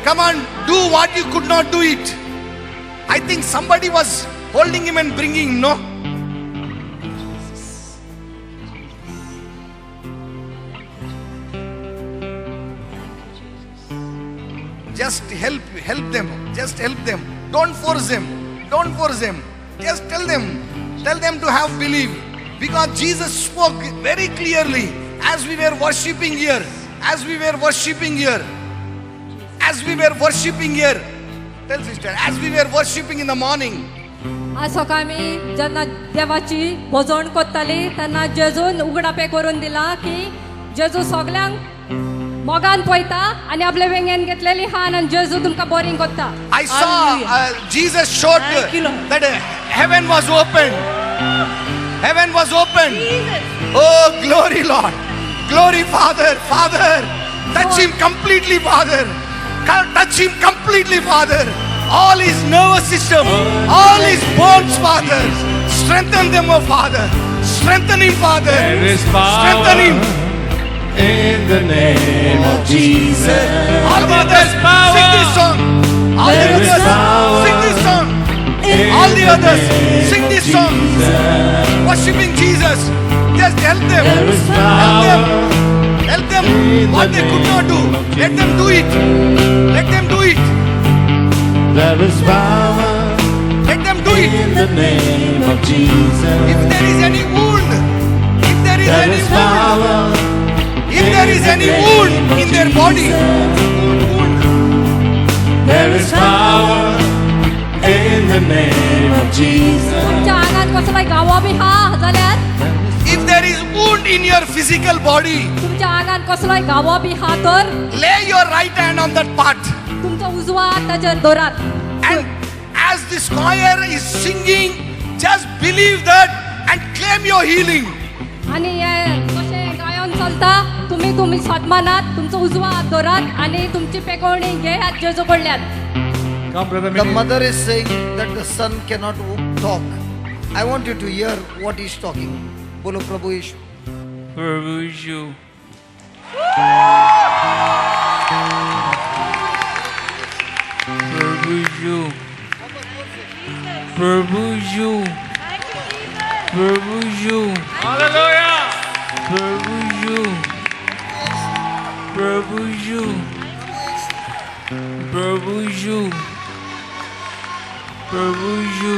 Come on, do what you could not do it. I think somebody was holding him and bringing him, no? Just help them. Just help them. Don't force them. Don't force them. Just tell them. Tell them to have belief. Because Jesus spoke very clearly as we were worshipping here. As we were worshipping here. As we were worshipping here. Tell sister, as we were worshipping in the morning, आज सकाळी आमी जेन्ना देवाची भजवण करताली तेन्ना जेजून उगडापें करून दिला की जेजू सगल्यांक मोगान पळयता आनी आपल्या वेंगेन घेतलेली हान आनी जेजू तुमकां बोरींग कोत्ता. I saw Hallelujah. Jesus showed Thank you, Lord. that heaven was open. Heaven was open. Oh, glory, Lord. Glory, Father. Father, touch him completely, Father. Touch him completely, Father. All his nervous system, all his bones, Father. Strengthen them, oh Father. Strengthen him, Father. There is power Strengthen him. in the name of Jesus. All the others, power. Sing this song. All the There is others, power sing this song. in All the others, name sing of this song. Jesus. Worshipping Jesus. Just help them. There is Help them. power Help them. in What the they could not do, name of let them do it. Let them do it. There is power Let them do it. in the name of Jesus. If there is any wound, if there is There any is wound, power if there is in the any name wound of in their body, Jesus. wound, wound. There is power in the name of Jesus. तुमच्या आंगात कसलोय गावो बी हा जाल्यार If there is wound in your physical body, तुमच्या आंगात कसलोय गावो बी हा तर lay your right hand on that part. तुमचो उजवा हात ताचेर दवरात. And as this choir is singing, just believe that and claim your healing. आनी हे कशें गायन चलता तुमी तुमी सदमानात तुमचो उजवा हात दवरात आनी तुमची पेकोवणी घेयात जेजू कडल्यान. Come, brother. The Mini. Mother is saying that the son cannot talk. I want you to hear what he's talking. Bolo Prabhu Yeshu. Prabhu Yeshu. Prabhu Yeshu. Prabhu Yeshu. Prabhu Yeshu. Hallelujah. Prabhu Yeshu. Prabhu Yeshu. Prabhu Yeshu. Prabhu Yeshu.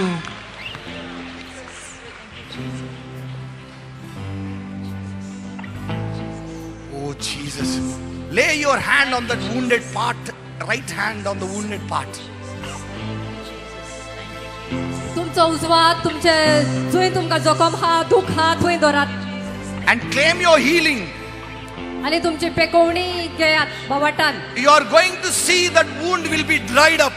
Oh, Jesus. Lay your hand on that wounded part, right hand on the wounded part. तुमचो उजवा हात तुमचे जंय तुमकां जखम हा दूख हा थंय दवरात And claim your healing. आनी तुमची पेकोवणी घेयात बावाटान. You are going to see that wound will be dried up.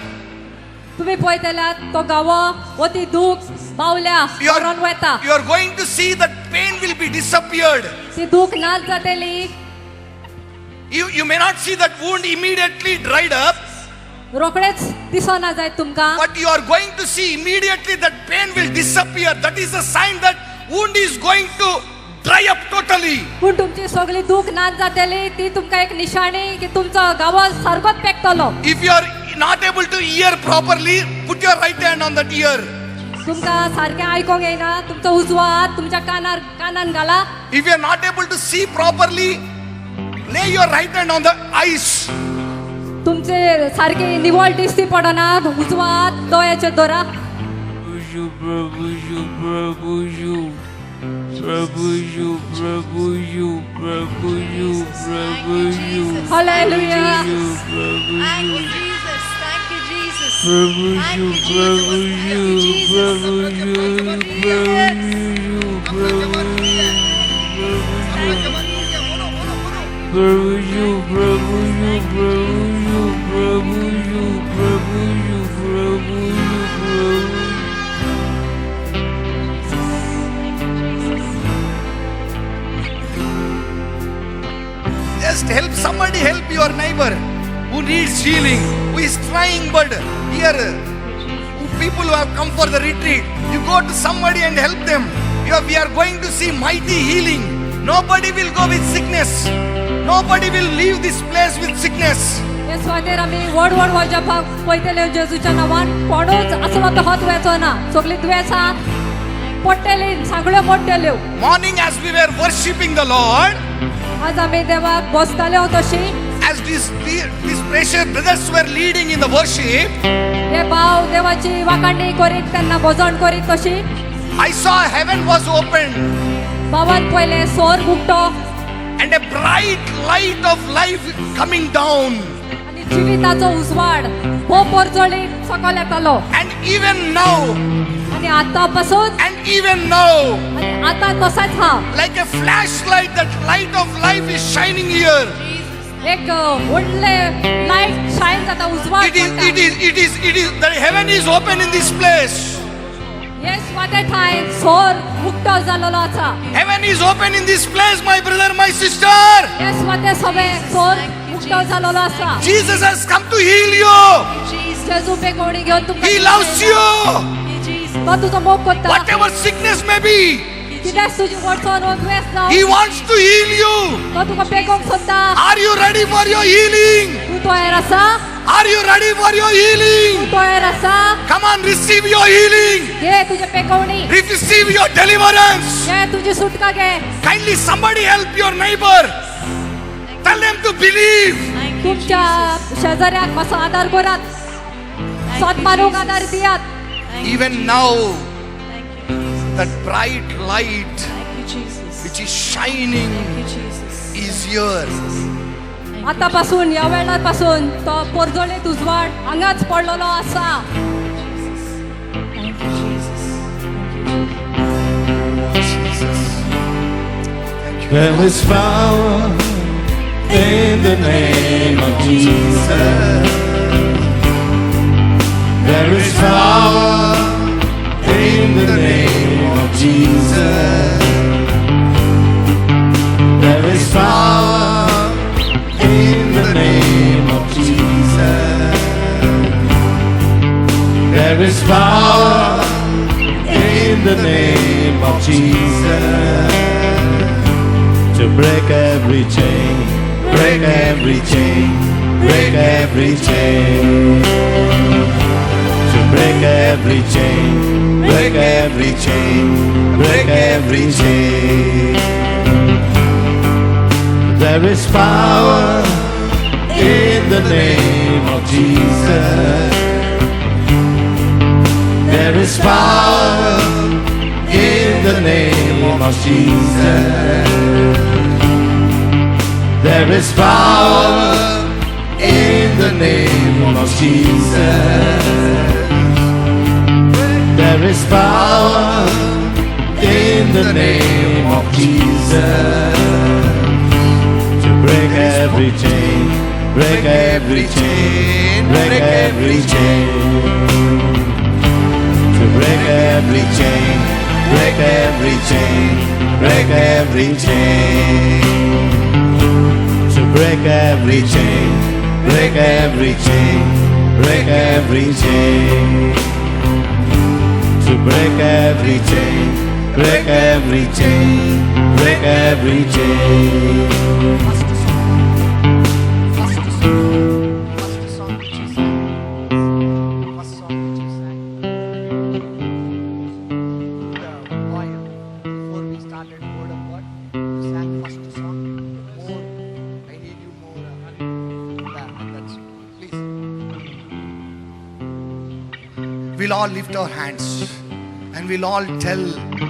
तुमी पळयतल्यात तो गावो वो ती दूख बावल्या You मरोन वता. are, you are going to see that pain will be disappeared. ती दूख नाच जातली. You may not see that wound immediately dried up, रोखडेच दिसना जायत तुमकां but you are going to see immediately that pain will disappear. That is a sign that wound is going to dry up totally. पूण तुमची सगळी दूख नाच जातली ती तुमकां एक निशाणी की तुमचो गांव सारकोच पेकतलो. If you are not able to hear properly, put your right hand on that ear. तुमकां सारकें आयकोंक येयना तुमचो उजवो हात तुमच्या कानार कानान घाला. If you are not able to see properly, lay your right hand on the eyes. तुमचे सारके निवळ दिश्टी पडना उजवो हात दोळ्याचेर दवरा. Prabhu Yeshu, Prabhu Yeshu, Prabhu Yeshu, Prabhu Yeshu, Prabhu Yeshu, Prabhu Yeshu, Hallelujah. Prabhu Thank you, Yeshu, Jesus. Thank you, Jesus. Prabhu Thank Yeshu, you, Jesus. Prabhu Thank you, Yeshu, Jesus. Prabhu Yeshu, Prabhu Yeshu, Prabhu Yeshu, Prabhu Yeshu, Prabhu Yeshu, Prabhu Yeshu, Prabhu Yeshu, Prabhu Yeshu. Just help somebody, help your neighbor who needs healing, who is trying, but here, who people who have come for the retreat, you go to somebody and help them. We are going to see mighty healing. Nobody will go with sickness. Nobody will leave this place with sickness. हे सुवातेर आमी व्हड व्हड वजपाक पळयतले जेजूच्या नांवान कोणूच असलो तो हात वचो ना सगळीं दुयेंसां पडटली सगळ्यो मोडटल्यो. Morning, as we were worshipping the Lord, आज आमी देवाक बसताले तशी as these precious brothers were leading in the worship, हे भाव देवाची वाखाणी करीत तेन्ना भजन करीत तशी I saw heaven was opened भावान पयलें सोर उगटो and a bright light of life coming down. आनी जिविताचो उजवाड हो परजळीत सकयल येतालो. And even now, आनी आतां पासून and even now, आनी आतां तशेंच हा like a flashlight, that light of life is shining here. Jesus. एक व्हडले लायट शायन जाता उजवाड It is, पडटा. it is, it is, it is, the heaven is open in this place. हे सुवाते ठांय सोर उक्तो जाल्लो आसा. Heaven is open in this place, my brother, my sister. हे सुवाते सगळे सोर उक्तो जाल्लो आसा. Jesus has come to heal you. Jesus. जेजू पेकोवणी घेवन तुमकां He loves you. Jesus. तो तुजो मोग करता. Whatever sickness may be, कितेंच तुजी अडचण वा दुयेंस जावं He wants to heal you. तो तुका पेकोवंक सोदता. Are you ready for your healing? तूं तयार आसा? Are you ready for your healing? तूं तयार आसा? Come on, receive your healing. घे तुजे पेकोवणी. Receive your deliverance. घे तुजी सुटका घे. Kindly somebody help your neighbor. Tell them to believe. Thank you, तुमच्या Jesus. शेजाऱ्याक मातसो आदार करात. Thank सोद you, मारूंक Jesus. आदार दियात. Thank you, Even Jesus. now, Thank you, Jesus. that bright light Thank you, Jesus. which is shining Thank you, Jesus. is here. Thank you, आतां पासून ह्या वेळार पासून तो पोरजोळीत उजवाड हांगाच पडलेलो आसा. Jesus. Thank you, Jesus. Thank you, Jesus. Jesus. Thank you. There is power in the name of Jesus. There is power in the name of Jesus. There is power in the name of Jesus. There is power in the name of Jesus to break every chain, break every chain, break every chain. To break every chain, break every chain, break every chain. There is power in the name of Jesus. There is power in the name of Jesus. There is power in the name of Jesus. There is power in the name of Jesus to break every chain, break every chain, break every chain. To break every chain, break every chain, break every chain. To break every chain, break every chain, break every chain. To break every chain, break every chain, break every chain. First song. First song. First song which you sang. First song which you sang. The choir. Before we started Word of God, you sang first song. More. I need you more. Yeah, that's it. Please. We'll all lift our hands and we'll all tell,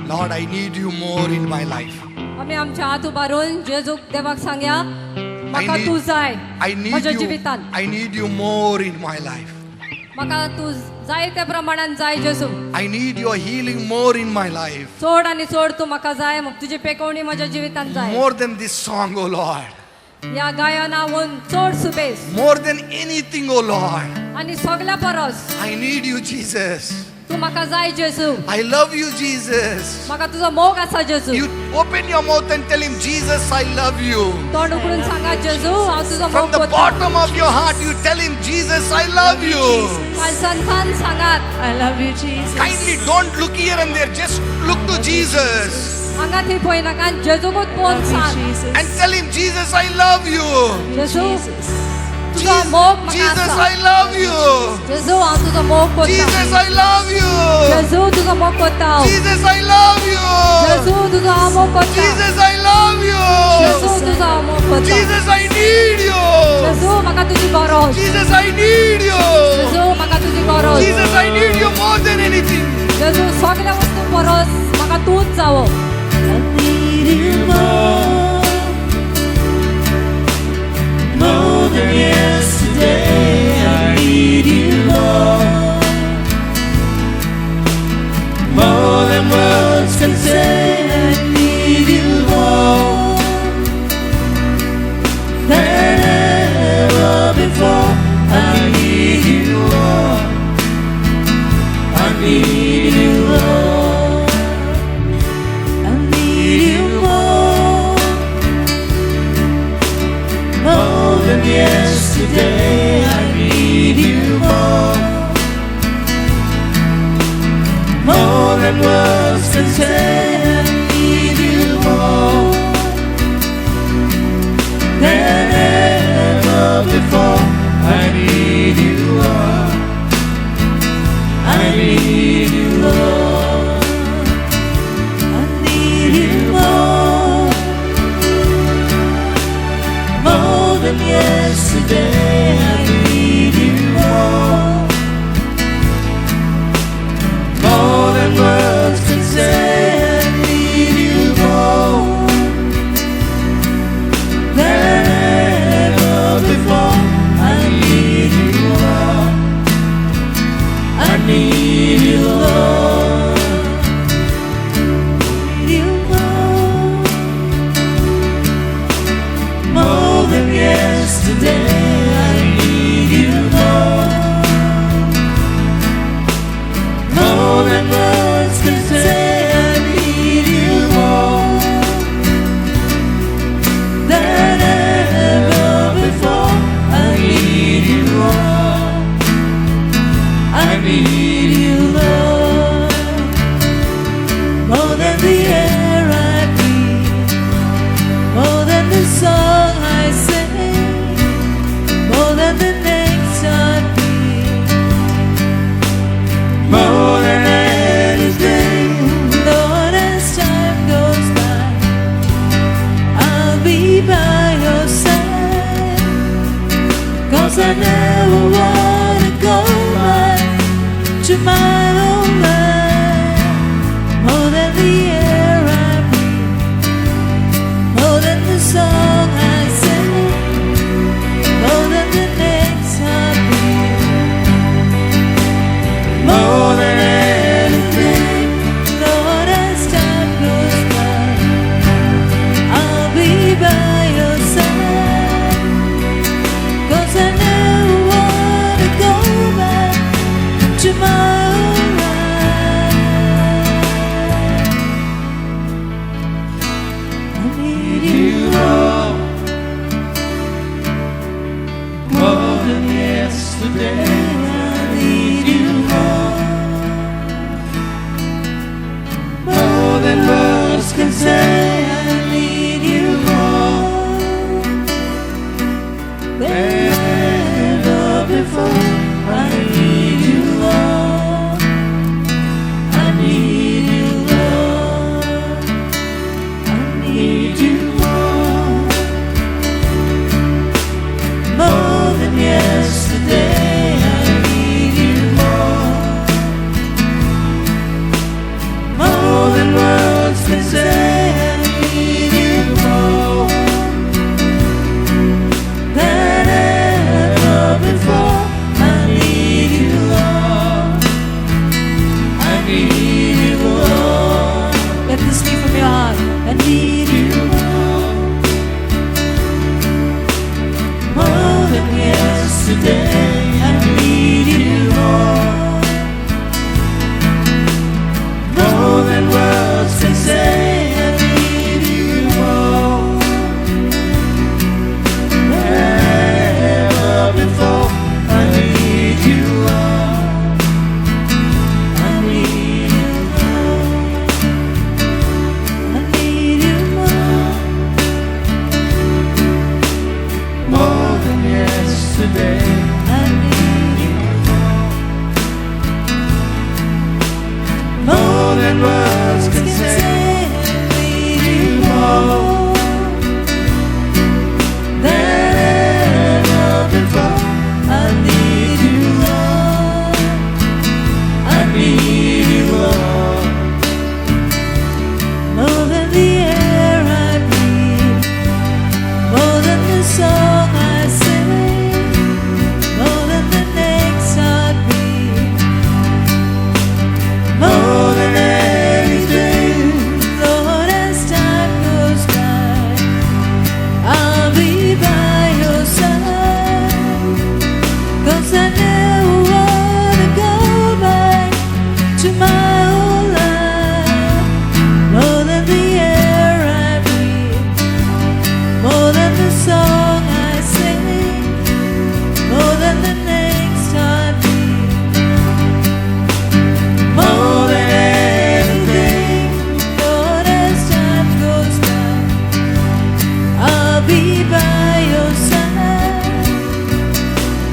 Lord, I need you more in my life. आमी आमच्या हात उबारून जेजूक देवाक सांगया म्हाका need- तूं जाय I need म्हज्या you. जिवितान. I need you more in my life. म्हाका तूं जाय त्या प्रमाणान जाय जेजू. I need your healing more in my life. चड आनी चड तूं म्हाका जाय, तुजी पेकोवणी म्हज्या जिवितान जाय. More than this song, O Lord. ह्या गायनाहून चड Subes. More than anything, O Lord. आनी सगल्या परस. I need you, Jesus. तूं म्हाका जाय जेजू. I love you, Jesus. म्हाका तुजो मोग आसा जेजू. You open your mouth and tell him, Jesus, I love you. तोंड उगडून सांगा जेजू हांव तुजो From मोग the करता. Bottom of your heart, you tell him, Jesus, I love you. कालसांतान सांगात. I love you, Jesus. Kindly don't look here and there, just look to Jesus हांगा थंय पळयनाका, जेजूकूच पळोवन Love you, सांग. Jesus. And tell him, Jesus, I love you. जेजू Jesus. तुजो मोग म्हाका Jesus, आसा. I love you. जेजू हांव तुजो मोग करता. Jesus, I love you. जेजू तुजो मोग करता हांव. Jesus, I love you. जेजू तुजो हांव मोग करता. Jesus, I love you. जेजू तुजो हांव मोग करता. Jesus, I need you. जेजू म्हाका तुजी गरज. Jesus, I need you. जेजू म्हाका तुजी गरज. Jesus, I need you more than anything. जेजू सगल्या वस्तू परस म्हाका तूंच जावो. I need you more, more than yesterday. I need you more, more than words can say. I need you more than I never wanna go back to my old life. More than the air I breathe, more than the song I sing, more than the next heartbeat, More than anything, Lord, as time goes by, I'll be by your side. 'Cause I never wanna go back to my old life. I need you more, more than yesterday. I need you more. More than words can say. I need you more than ever before. I need you, Lord. I need you, Lord. I need you more, more than yesterday. I need you more, more than words can say. I need you more than ever before. I need you, Lord. I need you, Lord. Let this be from your heart. I need you more, more than yesterday. I need you more, More than words can say. I need you more Than ever before. I need you, Lord. I need you more. I need you more. More than yesterday. I need you more. More than words can say. I need you more Than ever before. I need you, Lord. I need you, Lord. More than the air I breathe, more than the song I sing, more than the next heartbeat, More than anything. Lord, as time goes by, I'll be by your side. 'Cause I never wanna go back to my old life. More than the air I breathe, more than the song I sing, more than the next heartbeat, More than anything. Lord, as time goes by, I'll be by your side.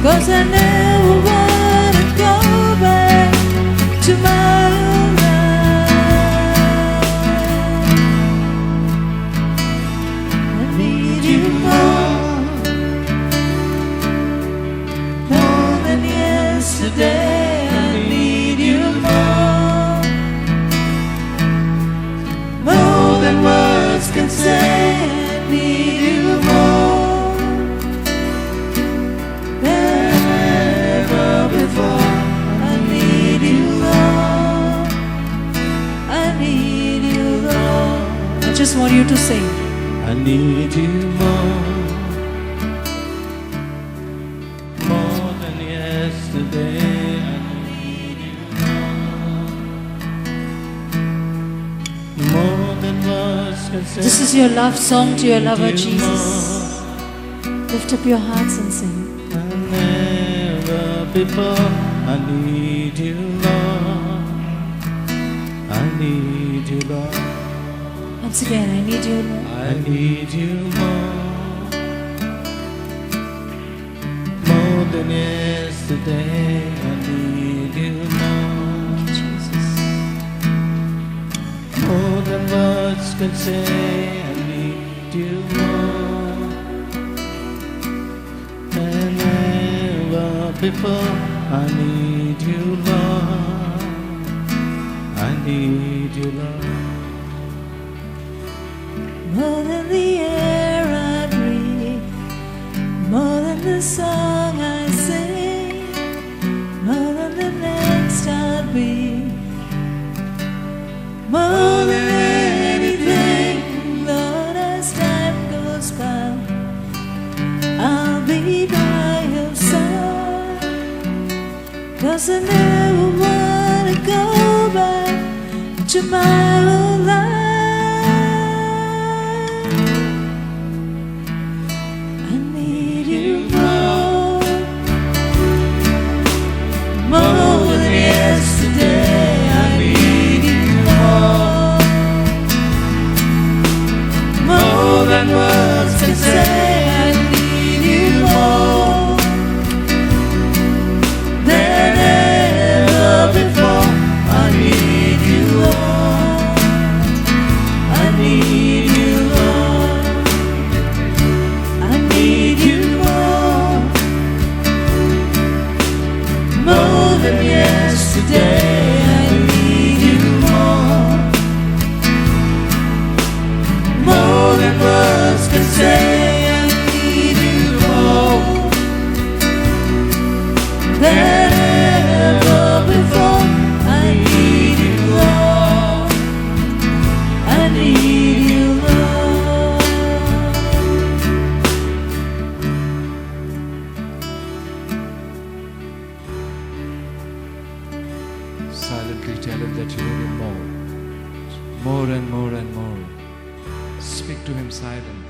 'Cause I never wanna go back to my old life. I need you more, more than yesterday. I need you more, More than words can say. I need you more Than ever before. I need you, Lord. I need you, Lord. I just want you to sing. I need you more, more than yesterday. I need you more, more than words can say. This is your love song to your lover, Need you Jesus. Lift up your hearts and sing. Than ever before. I need you, Lord. I need you, Lord. Once again, I need you, Lord. I need you more, more than yesterday. I need you more, Jesus. more than words can say. I need you more than before. I need you, Lord. I need you, Lord. More than the air I breathe, more than the song I sing, more than the next heartbeat, more than anything, Lord, as time goes by, I'll be by your side. 'Cause I never wanna go back to my old life. I need you more, more than yesterday. I need you more, more than words can say. I need you more than ever before. I need you, Lord. I need you, Lord. I need you more, more than yesterday. I need you more, more than words can say. I need you more than ever before. I need you, Lord. I need you, Lord. Silently tell him that you need him more. More and more and more. Speak to him silently.